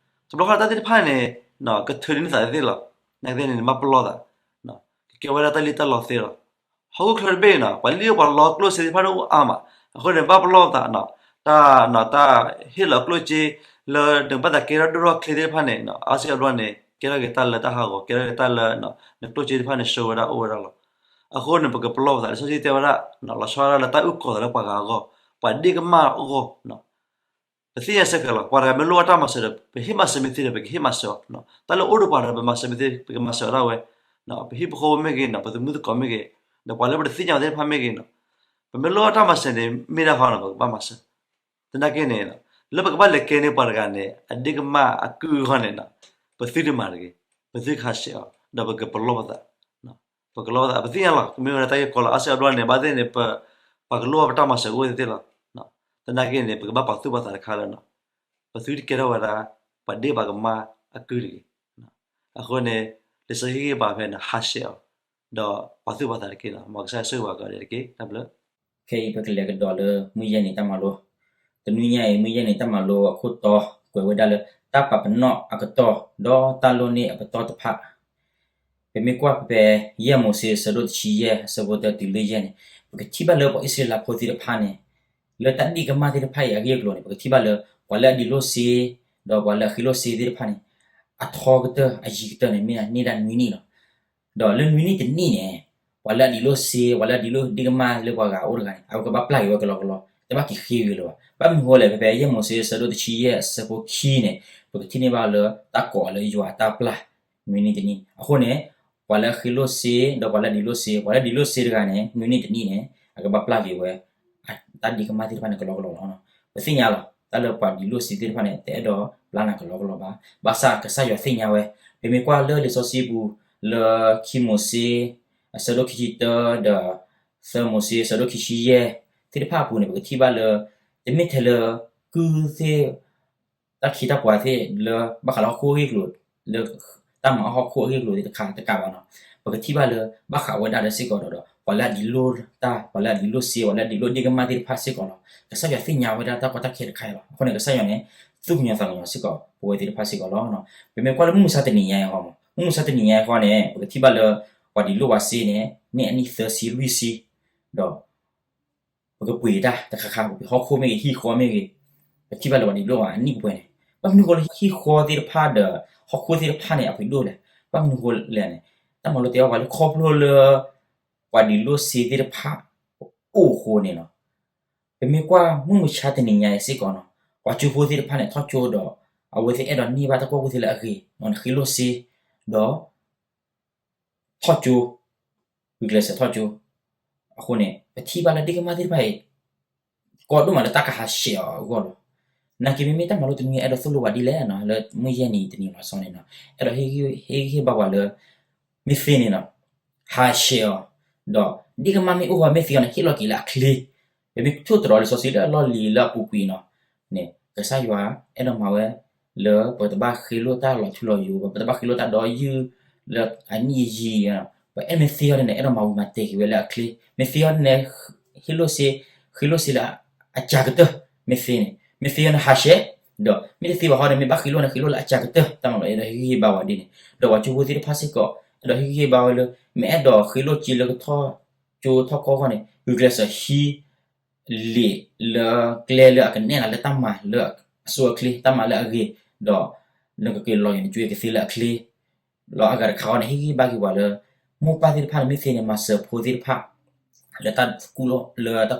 တဘျီဃီတၢ်သ့ၣ်တဖၣ်န့ၣ် ကထုးန့ၢ်သးသ့လီၤ နာ်က့သ့ၣ်န့ၣ် နဘၣ်ပလီၢ်သး, ကကဲဝဲဒၣ်တၢ်လံၣ်တၢ်လီသ့လီၤ. ဟီၣ်ခိၣ်ချၢတဘ့ၣ်နီၤ ပှၤလံၣ်အိၣ်ပှၤလီကျိၣ်စ့သ့ၣ်တဖၣ်န့ၣ်အိၣ်အါမး, အဃိန့ၣ် ဘၣ်ပလီၢ်သးနီၤ, တၢ်နီၤ တၢ်ဟ့ၣ်လီၤကျိၣ်စ့ လၢနဘၣ်သးကဲထီၣ်ဒိၣ်ထီၣ်ချ့သ့ၣ်တဖၣ်န့ၣ် အါစုအါဘျီန့ၣ် ကဲထီၣ်က့ၤတၢ်လၢတၢ်ဟးဂီၤ ကဲထီၣ်က့ၤတၢ်လၢ နကျိၣ်စ့သ့ၣ်တဖၣ်န့ၣ် ဆှၢဝဲဒၣ်အိၣ်ဝဲဒၣ်လီၤ. အဃိန့ၣ် ပကပလီၢ်ပသး လံာ်စီဆှံတဲဝဲဒၣ် လီၤဆီဒၣ်တၢ်လၢတၢ်အုၣ်ကီၤသးလၢပှၤဂၤအဂီၢ်, ပှၤဒ့ၣ်ကမၣ်အဂီၢ် ပသ့ၣ်ညါစ့ၢ်ကီးလီၤ. ပှၤတဂၤမ့ၢ်လိၣ်ဘၣ်တၢ်မၤစၢၤဒီး ပဟ့ၣ်မၤစၢၤမ့ၢ်သ့ဒီး ပကဟ့ၣ်မၤစၢၤအီၤ, တၢ်လၢအိၣ်ဒီးပှၤဒီး ပမၤစၢၤမ့ၢ်သ့ ပကမၤစၢၤအီၤဒၣ်ဝဲ, ပဟံၣ်ဖိဃီဖိမ့ၢ်ဂ့ၤနီၤ ပသမုသကိးမ့ၢ်ဂ့ၤ, ဒီးပှၤလၢပတသ့ၣ်ညါအီၤသ့ၣ်တဖၣ်မ့ၢ်ဂ့ၤနီၤ, ပမ့ၢ်လိၣ်ဘၣ်တၢ်မၤစၢၤန့ၣ် မ့ၢ်ဒၣ်ဃီနီၤ ပကဘၣ်မၤစၢၤ သနာ်က့န့ၣ် လၢပကဘၣ်လဲၤကဲန့ၢ်ပှၤတဂၤန့ၣ် အဒ့ၣ်ကမၣ်အကုၢ်အဂီၢ်န့ၣ် ပသုတမၤတဂ့ၤ, ပသုကဟးဆှဲးအီၤ ဒီးပကပလီၢ်ပသး, ပကလီၢ်ပသး ပသ့ၣ်ညါလီၤ ကမ့ၢ်ဝဲဒၣ်တၢ်ဂ့ၢ်ကီလီၤ. အါစုအါဘျီန့ၣ် ဘၣ်သ့ၣ်န့ၣ် ပ ပှၤကလိၣ်ဘၣ်ပတၢ်မၤစၢၤအိၣ်သ့ၣ်သ့ၣ်လီၤ. သနာ်က့န့ၣ် ပကဘၣ်ပာ်သူၣ်ပာ်သးတခါလၢ ပသုတကဲထီၣ်ဝဲဒၣ် ပှၤဒ့ၣ်ပှၤကမၣ်အကုၢ်တဂ့ၤ. အဃိန့ၣ် လံာ်စီဆှံဟ့ၣ်ဂံၢ်ဟ့ၣ်ဘါဖဲန့ၣ် ဟးဆှဲးအီၤ ဒီးပာ်သူၣ်ပာ်သးတက့ၢ်လီၤ. မ်ကစၢ်ဆိၣ်ဂ့ၤပှၤကိးဂၤဒဲးတက့ၢ်. တၢ်ဘျုး ခဲအံၤပကလဲၤကဒီးလၢမုၢ်ယဲၢ်နံၤတၢ်မၤလိ, တနွံညါအံၤ မုၢ်ယဲၢ်နံၤတၢ်မၤလိအခိၣ်တီ ကွဲးဝဲဒၣ်လၢ တၢ်ပာ်ပနီၣ်အကတီၢ် ဒီးတၢ်လိၣ်န့ၢ်အပတီၢ်တဖၣ်. ပမ့ၢ်ကွၢ်ဖဲ ယဲၢ်မိၤၡ့ အဆၢဒိၣ်တဆံယဲၢ် အဆၢဖိတၢတုၤလၢယဲၢ်န့ၣ် ပကထံၣ်ဘၣ်လၢပှၤအံၣ်စရ့လးဖိသ့ၣ်တဖၣ်န့ၣ် လၢတၢ်ဒ့ၣ်ကမၣ်သ့ၣ်တဖၣ်အံၤအဂ့ၢ်အကျိၤန့ၣ် ပကထံၣ်ဘၣ်လၢ ပှၤလၢအဒံးလိၣ်စ့ ဒီးပှၤလၢအဃ့လိၣ်စ့သ့ၣ်တဖၣ်န့ၣ် အထီကတၢၢ်အယံၤကတၢၢ်န့ၣ် မ့ၢ်ဒၣ်နွံနံၣ်လီၤ. ဒီးလၢနွံနံၣ်တနံၣ်န့ၣ် ပှၤလၢအဒံးလိၣ်စ့ ပှၤလၢအဒံးလိၣ်ဒ့ၣ်ကမၣ်လၢပှၤဂၤအအိၣ်တဂၤန့ၣ် အဝဲကဘၣ်ပျၢ်က့ၤဝဲကလီကလီ, တဘၣ်က့ၤဃ့ဝံၤလၢၤဘၣ်. ဘၣ်မနုၤဃိလဲၣ် ဖဲဖဲ ယဲၢ်မိၤၡ့ အဆၢဒိၣ်တဆံယဲၢ် အဆၢဖိခံန့ၣ် ပကထံၣ်န့ၢ်ဘၣ်လၢတၢ်ကိးအီၤလၢယွၤအတၢ်ပျၢ် နွံနံၣ်တနံၣ်. အဃိန့ၣ် ပှၤလၢအဃ့လိၣ်စ့ ဒီးပှၤလၢအဒံးလိၣ်စ့ ပှၤလၢအဒံးလိၣ်စ့တဂၤန့ၣ် နွံနံၣ်တနံၣ်န့ၣ် အကဘၣ်ပျၢ်က့ၤဝဲ တၢ်ဒ့ၣ်ကမၣ်သ့ၣ်တဖၣ်န့ၣ် ကလီကလီလီၤ. ပသ့ၣ်ညါလီၤ တၢ်လၢပှၤဒံးလိၣ်စ့သ့ၣ်တဖၣ်န့ၣ် တအဲၣ်ဒိးပျၢ်နၤကလီကလီဘၣ်. ဘၣ်ဆၣ်ကစၢ်ယွၤသ့ၣ်ညါဝဲ, ပမ့ၢ်ကွၢ်လၢလံာ်စီဆှံပူၤ လၢခံမိၤၡ့ အဆၢဒိၣ်ခံဆံတၢ ဒီး သၢမိၤၡ့ အဆၢဒိၣ်ခံဆံယဲၢ် သ့ၣ်တဖၣ်အပူၤန့ၣ် ပကထံၣ်ဘၣ်လၢ တမ့ၢ်ထဲလၢ ကုၢ်သ့ၣ် တၢ်ခ့တၢ်ပှၤသ့ၣ်လၢ ဘၣ်ဃးလၢဟီၣ်ခိၣ်အဂ့ၢ်အကျိၤ လၢတၢ်မၤအီၣ်ဟီၣ်ခိၣ်အဂ့ၢ်အကျိၤသ့ၣ်တခါတကးဘၣ်နီၤ, ပကထံၣ်ဘၣ်လၢ ဘၣ်ဃးဝဲဒၣ်ဒီးစ့ၢ်ကီးဒီး ပှၤလၢအဒံးလိၣ်တၢ် ပှၤလၢအဒံးလိၣ်စ့ ပှၤလၢအဒံးလိၣ်ဒ့ၣ်ကမၣ်သ့ၣ်တဖၣ်စ့ၢ်ကီးလီၤ. ကစၢ်ယွၤသ့ၣ်ညါဝဲဒၣ်တၢ်ကီတၢ်ခဲတခါအံၤလီၤ. အဃိန့ၣ် ကစၢ်ယွၤန့ၣ် သူၣ်ကညီၤသးကညီၤစ့ၢ်ကီး ပဝဲသ့ၣ်တဖၣ်စ့ၢ်ကီးလီၤ. ပမ့ၢ်ကွၢ်လၢမုၢ်မဆါတနံၤညါအံၤဃီ, မုၢ်မဆါတနံၤညါအံၤဃီန့ၣ် ပကထံၣ်ဘၣ်လၢ ပှၤဒံးလိၣ်ဝဲစ့န့ၣ် န့ၢ်အနံၣ်သၢဆံလွံၢ်ဆံ ဒီး ပကပှ့ၤတၢ်တခါခါ ပဟီၣ်ခိၣ်မ့ၢ်ဂ့ၤ ဟံၣ်ဃီမ့ၢ်ဂ့ၤ, ပထံၣ်ဘၣ်လၢပှၤဒံးလိၣ်ဝဲအနံၣ်ပှဲၤန့ၣ် ဘၣ်မနုၤဃိလၢဟံၣ်ဃီသ့ၣ်တဖၣ်ဒီး ဟီၣ်ခိၣ်သ့ၣ်တဖၣ်န့ၣ် အပှ့ၤဒိၣ်လဲၣ်. ဘၣ်မနုၤဃိလဲၣ်န့ၣ် တၢ်မၤလိတဲဘၣ်ပှၤလၢခီဖျိလၢ ပှၤဒံးလိၣ်စ့သ့ၣ်တဖၣ် အိၣ်အဃိန့ၣ်လီၤ. ပမ့ၢ်ကွၢ်မုၢ်မဆါတနံၤညါအံၤစ့ၢ်ကီးနီၤ ပှၤကၠိဖိသ့ၣ်တဖၣ်န့ၣ် ထီၣ်ကၠိဒီး အဝဲသ့ၣ်အဲၣ်ဒိးန့ၢ်ဘၣ်တၢ်ကူၣ်ဘၣ်ကူၣ်သ့လၢအဂ့ၤ ဃ့လိၣ်စ့ ဒီး ထီၣ်ကၠိ, ဂုာ်ကျဲးစၢးထီၣ်ကၠိ. အဃိန့ၣ် ပထံၣ်ဘၣ်လၢဒ့ၣ်ကမၣ်သ့ၣ်တဖၣ်အံၤ ကီဒိၣ်မးလၢတၢ်ကဟးဆှဲးအီၤအဂီၢ်လီၤ. နာ်က့မ့မ့ၢ်တၢ်မၤလိတနွံ အဲၣ်ဒိးသိၣ်လိပှၤဒ်လဲၣ်နီၤ လၢမုၢ်ယဲၢ်နံၤတနံၤလီၤဆီန့ၣ်နီၤ အဲၣ်ဒိးဟ့ၣ်ဂံၢ်ဟ့ၣ်ဘါပှၤလၢ မ့ၢ်သ့န့ၣ်နီၤ ဟးဆှဲးအီၤ, ဒီးဒ့ၣ်ကမၣ်မ့ၢ်အိၣ်ဃီ မ့ၢ်သ့အီၤန့ၣ် ဟ့ၣ်လီၤက့ၤလၢအချ့. ပမ့ၢ်ထိၣ်သတြီၤလံာ်စီဆှံလၢအလီၢ်လံၤလၢအပူၤကွံာ်နီၤ န့ၣ် ကစၢ်ယွၤအဲၣ်ဒိးမၤဝဲ လၢပတဘၣ်ဃ့လိၣ်တၢ်လီၤထူလီၤယိာ် ပတဘၣ်ဃ့လိၣ်တၢ်ဒီယုၢ် လၢအနံၣ်အယံၤ, ပအဲၣ်မ့ၢ်သ့အီၤန့ၣ် အဲၣ်ဒိးမၤဝံၤမၤတဲာ်က့ၤဝဲလၢအချ့, မ့ၢ်သ့အီၤန့ၣ် ဟ့ၣ်လိၣ်စ့, ဃ့လိၣ်စ့လၢအစှၤကတၢၢ်, မ့ၢ်သ့န့ၣ်, မ့ၢ်သ့အီၤန့ၣ်ဟးဆှဲး, ဒီးမ့ၢ်တသ့ဘၣ်ဃီန့ၣ် မ့ၢ်ဘၣ်ဃ့လိၣ်န့ၣ် ဃ့လိၣ်လၢအစှၤကတၢၢ်, တၢ်မၤလိအဲၣ်ဒိးဟ့ၣ်ဂံၢ်ဟ့ၣ်ဘါဝဲဒ်န့ၣ်, ဒီးပှၤကၠိဖိသ့ၣ်တဖၣ်စ့ၢ်ကီး အဲၣ်ဒိးဟ့ၣ်ဂံၢ်ဟ့ၣ်ဘါဝဲလၢ မ့ၢ်အဲၣ်ဒိးဃ့လိၣ်စ့လၢကထီၣ်ကၠိထီၣ်ကီၢ်အဂီၢ်န့ၣ် ဂုာ်ကျဲးစၢးဟံး လံာ်လၢကျဲလၢအကနဲၣ်နၤလၢတၢ်မၤလၢအစိအချ့ တၢ်မၤလၢအဂ့ၤ, ဒီးနကက့ၤလီၤက့ၤနကၠိကသ့လၢအချ့, လီၤအဂၤတခါဃီန့ၣ် ဟ့ၣ်ဂံၢ်ဟ့ၣ်ဘါက့ၤပှၤလၢ မိၢ်ပၢ်သ့ၣ်တဖၣ်န့ၣ် မ့ၢ်သ့န့ၣ် မၤစၢၤဖိသ့ၣ်တဖၣ် လၢတၢ်ကူၣ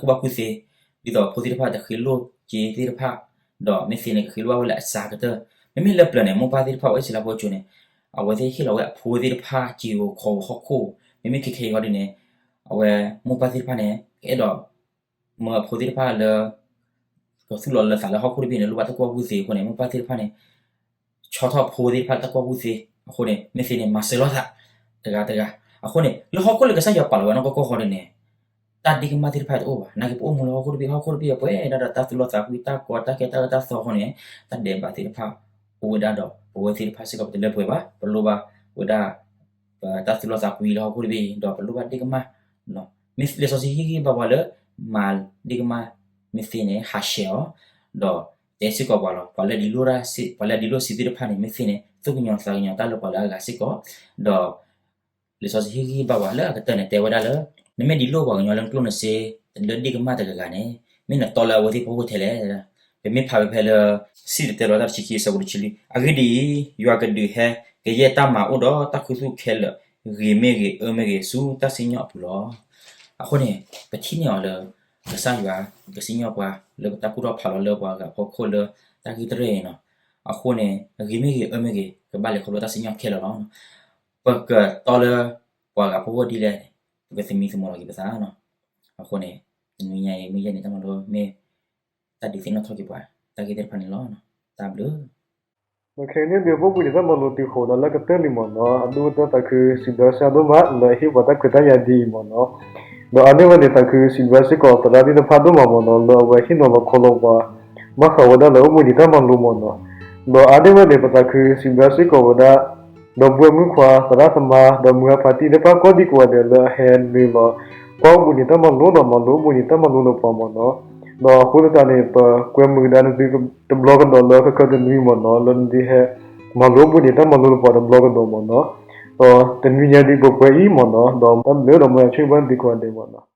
်ဘၣ်ကူၣ်သ့, ဒ်သိးဖိသ့ၣ်တဖၣ်တဃ့လိၣ်စ့သ့ၣ်တဖၣ်, ဒီးမ့ၢ်သ့န့ၣ် ကဃ့လိၣ်ဘၣ်ဝဲလၢအစှၤကတၢၢ်, မ့မ့ၢ်လၢပျၢၤန့ၣ် မိၢ်ပၢ်သ့ၣ်တဖၣ် ပှၤအံၣ်စရ့လးဖိကၠိန့ၣ် အဝဲသ့ၣ်ဟ့ၣ်လီၤဝဲအဖိသ့ၣ်တဖၣ် စ့ဧိၤခီဧိၤဟီၣ်ခိၣ်, မ့မ့ၢ်ခဲခဲအံၤဃီဒ်န့ၣ် အဝဲမိၢ်ပၢ်သ့ၣ်တဖၣ်န့ၣ် ကအဲၣ်ဒိး မၢအဖိသ့ၣ်တဖၣ်လၢ ကသူၣ်လီၤလၢသးလၢဟီၣ်ခိၣ်တဘ့ၣ်န့ၣ် လိၣ်ဘၣ်တၢ်ကူၣ်ဘၣ်ကူၣ်သ့အဃိန့ၣ် မိၢ်ပၢ်သ့ၣ်တဖၣ်န့ၣ် ဆီထီၣ်ဖိသ့ၣ်တဖၣ်လၢတၢ်ကူၣ်ဘၣ်ကူၣ်သ့အဃိန့ၣ် မ့ၢ်သ့န့ၣ် မၤစၢၤလိာ်သး တဂၤတဂၤ. အဃိန့ၣ် လၢဟီၣ်ခိၣ်လၢကစၢ်ယွၤပာ်လီၤဝဲနီၢ်ကီၢ်ကီၢ်ဃီဒ်န့ၣ် တၢ်ဒ့ၣ်ကမၣ်သ့ၣ်တဖၣ်တအိၣ်ဘၣ်. နာ်က့ပအိၣ်မူလၢဟီၣ်ခိၣ်တဘ့ၣ် ဟီၣ်ခိၣ်တဘ့ၣ်ပှဲၤဒၣ်ဒီးတၢ်သူၣ်လီသးကွံ တၢ်ကီတၢ်ခဲ တၢ်အၢတၢ်သီအဃိန့ၣ် တၢ်ဒဲးဘးသ့ၣ်တဖၣ် အိၣ်ဝဲဒၣ်ဒီး ပဝဲသ့ၣ်တဖၣ်စ့ၢ်ကီး ပတလၢပှဲၤဘၣ်. ပလိၣ်ဘၣ်ဝဲဒၣ် ပတၢ်သူၣ်လီသးကွံလၢဟီၣ်ခိၣ်တဘ့ၣ်အံၤ ဒီးပလိၣ်ဘၣ်ဒ့ၣ်ကမၣ်. မ့ၢ်လံာ်စီဆှံဟ့ၣ်ဂံၢ်ဘါပှၤလၢ မၤဒ့ၣ်ကမၣ် မ့ၢ်သ့န့ၣ် ဟးဆှဲးအီၤ, ဒီး တဲစ့ၢ်ကီးပှၤလီၤ. ပှၤလၢဒံးလိၣ်တၢ်စ့, ပှၤလၢဒံးလိၣ်စ့သ့ၣ်တဖၣ်န့ၣ် မ့ၢ်သ့ၣ်န့ၣ် သူၣ်ကညီၤသးကညီၤတၢ်လၢပှၤလၢအဂၤစ့ၢ်ကီး, ဒီး လံာ်စီဆှံဟ့ၣ်ဂံၢ်ဘါပှၤလၢအကတၢၢ်န့ၣ် တဲဝဲဒၣ်လၢ နမ့ၢ်ဒံးလိၣ်ပှၤကညီလၢနကျိၣ်နစ့ လၢဒ့ၣ်ကမၣ်တဂၤဂၤန့ၣ် မ့ၢ်နတီလၢအဝဲသ့ၣ်ဖီခိၣ်ထဲလဲၣ်. ပမ့ၢ်ဖးဝဲဖဲလၢ စံၣ်တဲၤတဲလီၤတၢ်တဆံခံအဆၢဖိတဆံလွံၢ်, အဂ့ၢ်ဒ်အံၤ, ယွၤကဒုးဟဲ ကယဲၢ်တၢ်မၤအိၣ်ဒီးတၢ်ခူသူၣ်ခဲလၢာ် ဂ့ၤမ့ၢ်ဂ့ၤ အၢမ့ၢ်ဂ့ၤ ဆူတၢ်စံၣ်ညီၣ်အပူၤလီၤ. အဃိန့ၣ် ပထံၣ်န့ၢ်အီၤလၢ ကစၢ်ယွၤကစံၣ်ညီၣ်ပှၤ လၢပတၢ်ကူၣ်ထီၣ်ဖးလီၤလၢပှၤဂၤဖီခိၣ်လၢတၢ်ဂ့ၢ်တရၢၣ်အံၤနီၤ. အဃိန့ၣ် ဂ့ၤမ့ၢ်ဂ့ၤ အၢမ့ၢ်ဂ့ၤ ကဘၣ်လဲၤခီဖျိတၢ်စံၣ်ညီၣ်ခဲလၢာ်လီၤ. ပကတီလၢပှၤဂၤဖီခိၣ်ဒ်လဲၣ်န့ၣ် ပကသမံသမိးလီၤက့ၤပသးနီၤ. အဃိန့ၣ် တနွံညါအံၤ မုၢ်ယဲၢ်နံၤတၢ်မၤလိမ့ၢ် တၢ်ဒုးသ့ၣ်နီၣ်ထီၣ်က့ၤပှၤ တၢ်ဂ့ၢ်သ့ၣ်တဖၣ်န့ၣ်လီၤ. တၢ်ဘျုး ခဲကနံၣ်အံၤ ပအိၣ်ဘှံးနံၤတၢ်မၤလိတံၤဃီဒီးလၢကတၢၢ်လံမ့ၢ်နီၤ, အဒိၣ်ကတၢၢ်သးခုစံးဘျုးကစၢ်ဒိၣ်မး လၢအဟ့ၣ်ပှၤတၢ်ခွဲးတၢ်ယာ်ဒ်အံၤမ့ၢ်နီၤ. ဒီးအါန့ၢ်ဝဲန့ၣ် သးခုစံးဘျုးစ့ၢ်ကီးသရၣ်သ့ၣ်တဖၣ်ဒိၣ်မးမ့ၢ်နီၤ, လၢအဝဲဟ့ၣ်နီၤလီၤခီလီၤပှၤ ဘၣ်ဃးဝဲဒၣ်လၢအိၣ်ဘှံးနံၤတၢ်မၤလိမ့ၢ်နီၤ. ဒီးအါန့ၢ်ဝဲန့ၣ် ပသးခုစံးဘျုးစ့ၢ်ကီးဝဲဒၣ် ဒီပုၢ်ဝဲၢ်မုၣ်ခွါ သရၣ်သမါ ဒီးမုၢ်ဂၤဖါတံၢ်သ့ၣ်တဖၣ်ကိးဒံကိးဂၤဒဲး လၢအဟဲနုာ်လီၤ ကွၢ်အိၣ်ဘှံးနံၤတၢ်မၤလိဒီးမၤလိအိၣ်ဘှံးနံၤတၢ်မၤလိလၢပှၤမ့ၢ်နီၤ. ဒီးအဃိသတးန့ၣ် ပကွဲမုာ်ကဒါနသုတဘျီကဒီးလၢခဲကနွံမ့ၢ်နီၤ, လၢနသုဟဲ မၤလိအိၣ်ဘှံးနံၤတၢ်မၤလိလၢပှၤတဘျီကဒီးမ့ၢ်နီၤ. ဒီးတနွံညါဒ်ပပှဲၤအံၤမ့ၢ်နီၤ, ဒီးတၢ်ဘျုးဒီးမ်ယွၤဆိၣ်ဂ့ၤဘၣ်နသုကိးဂၤဒဲးမ့ၢ်နီၤ.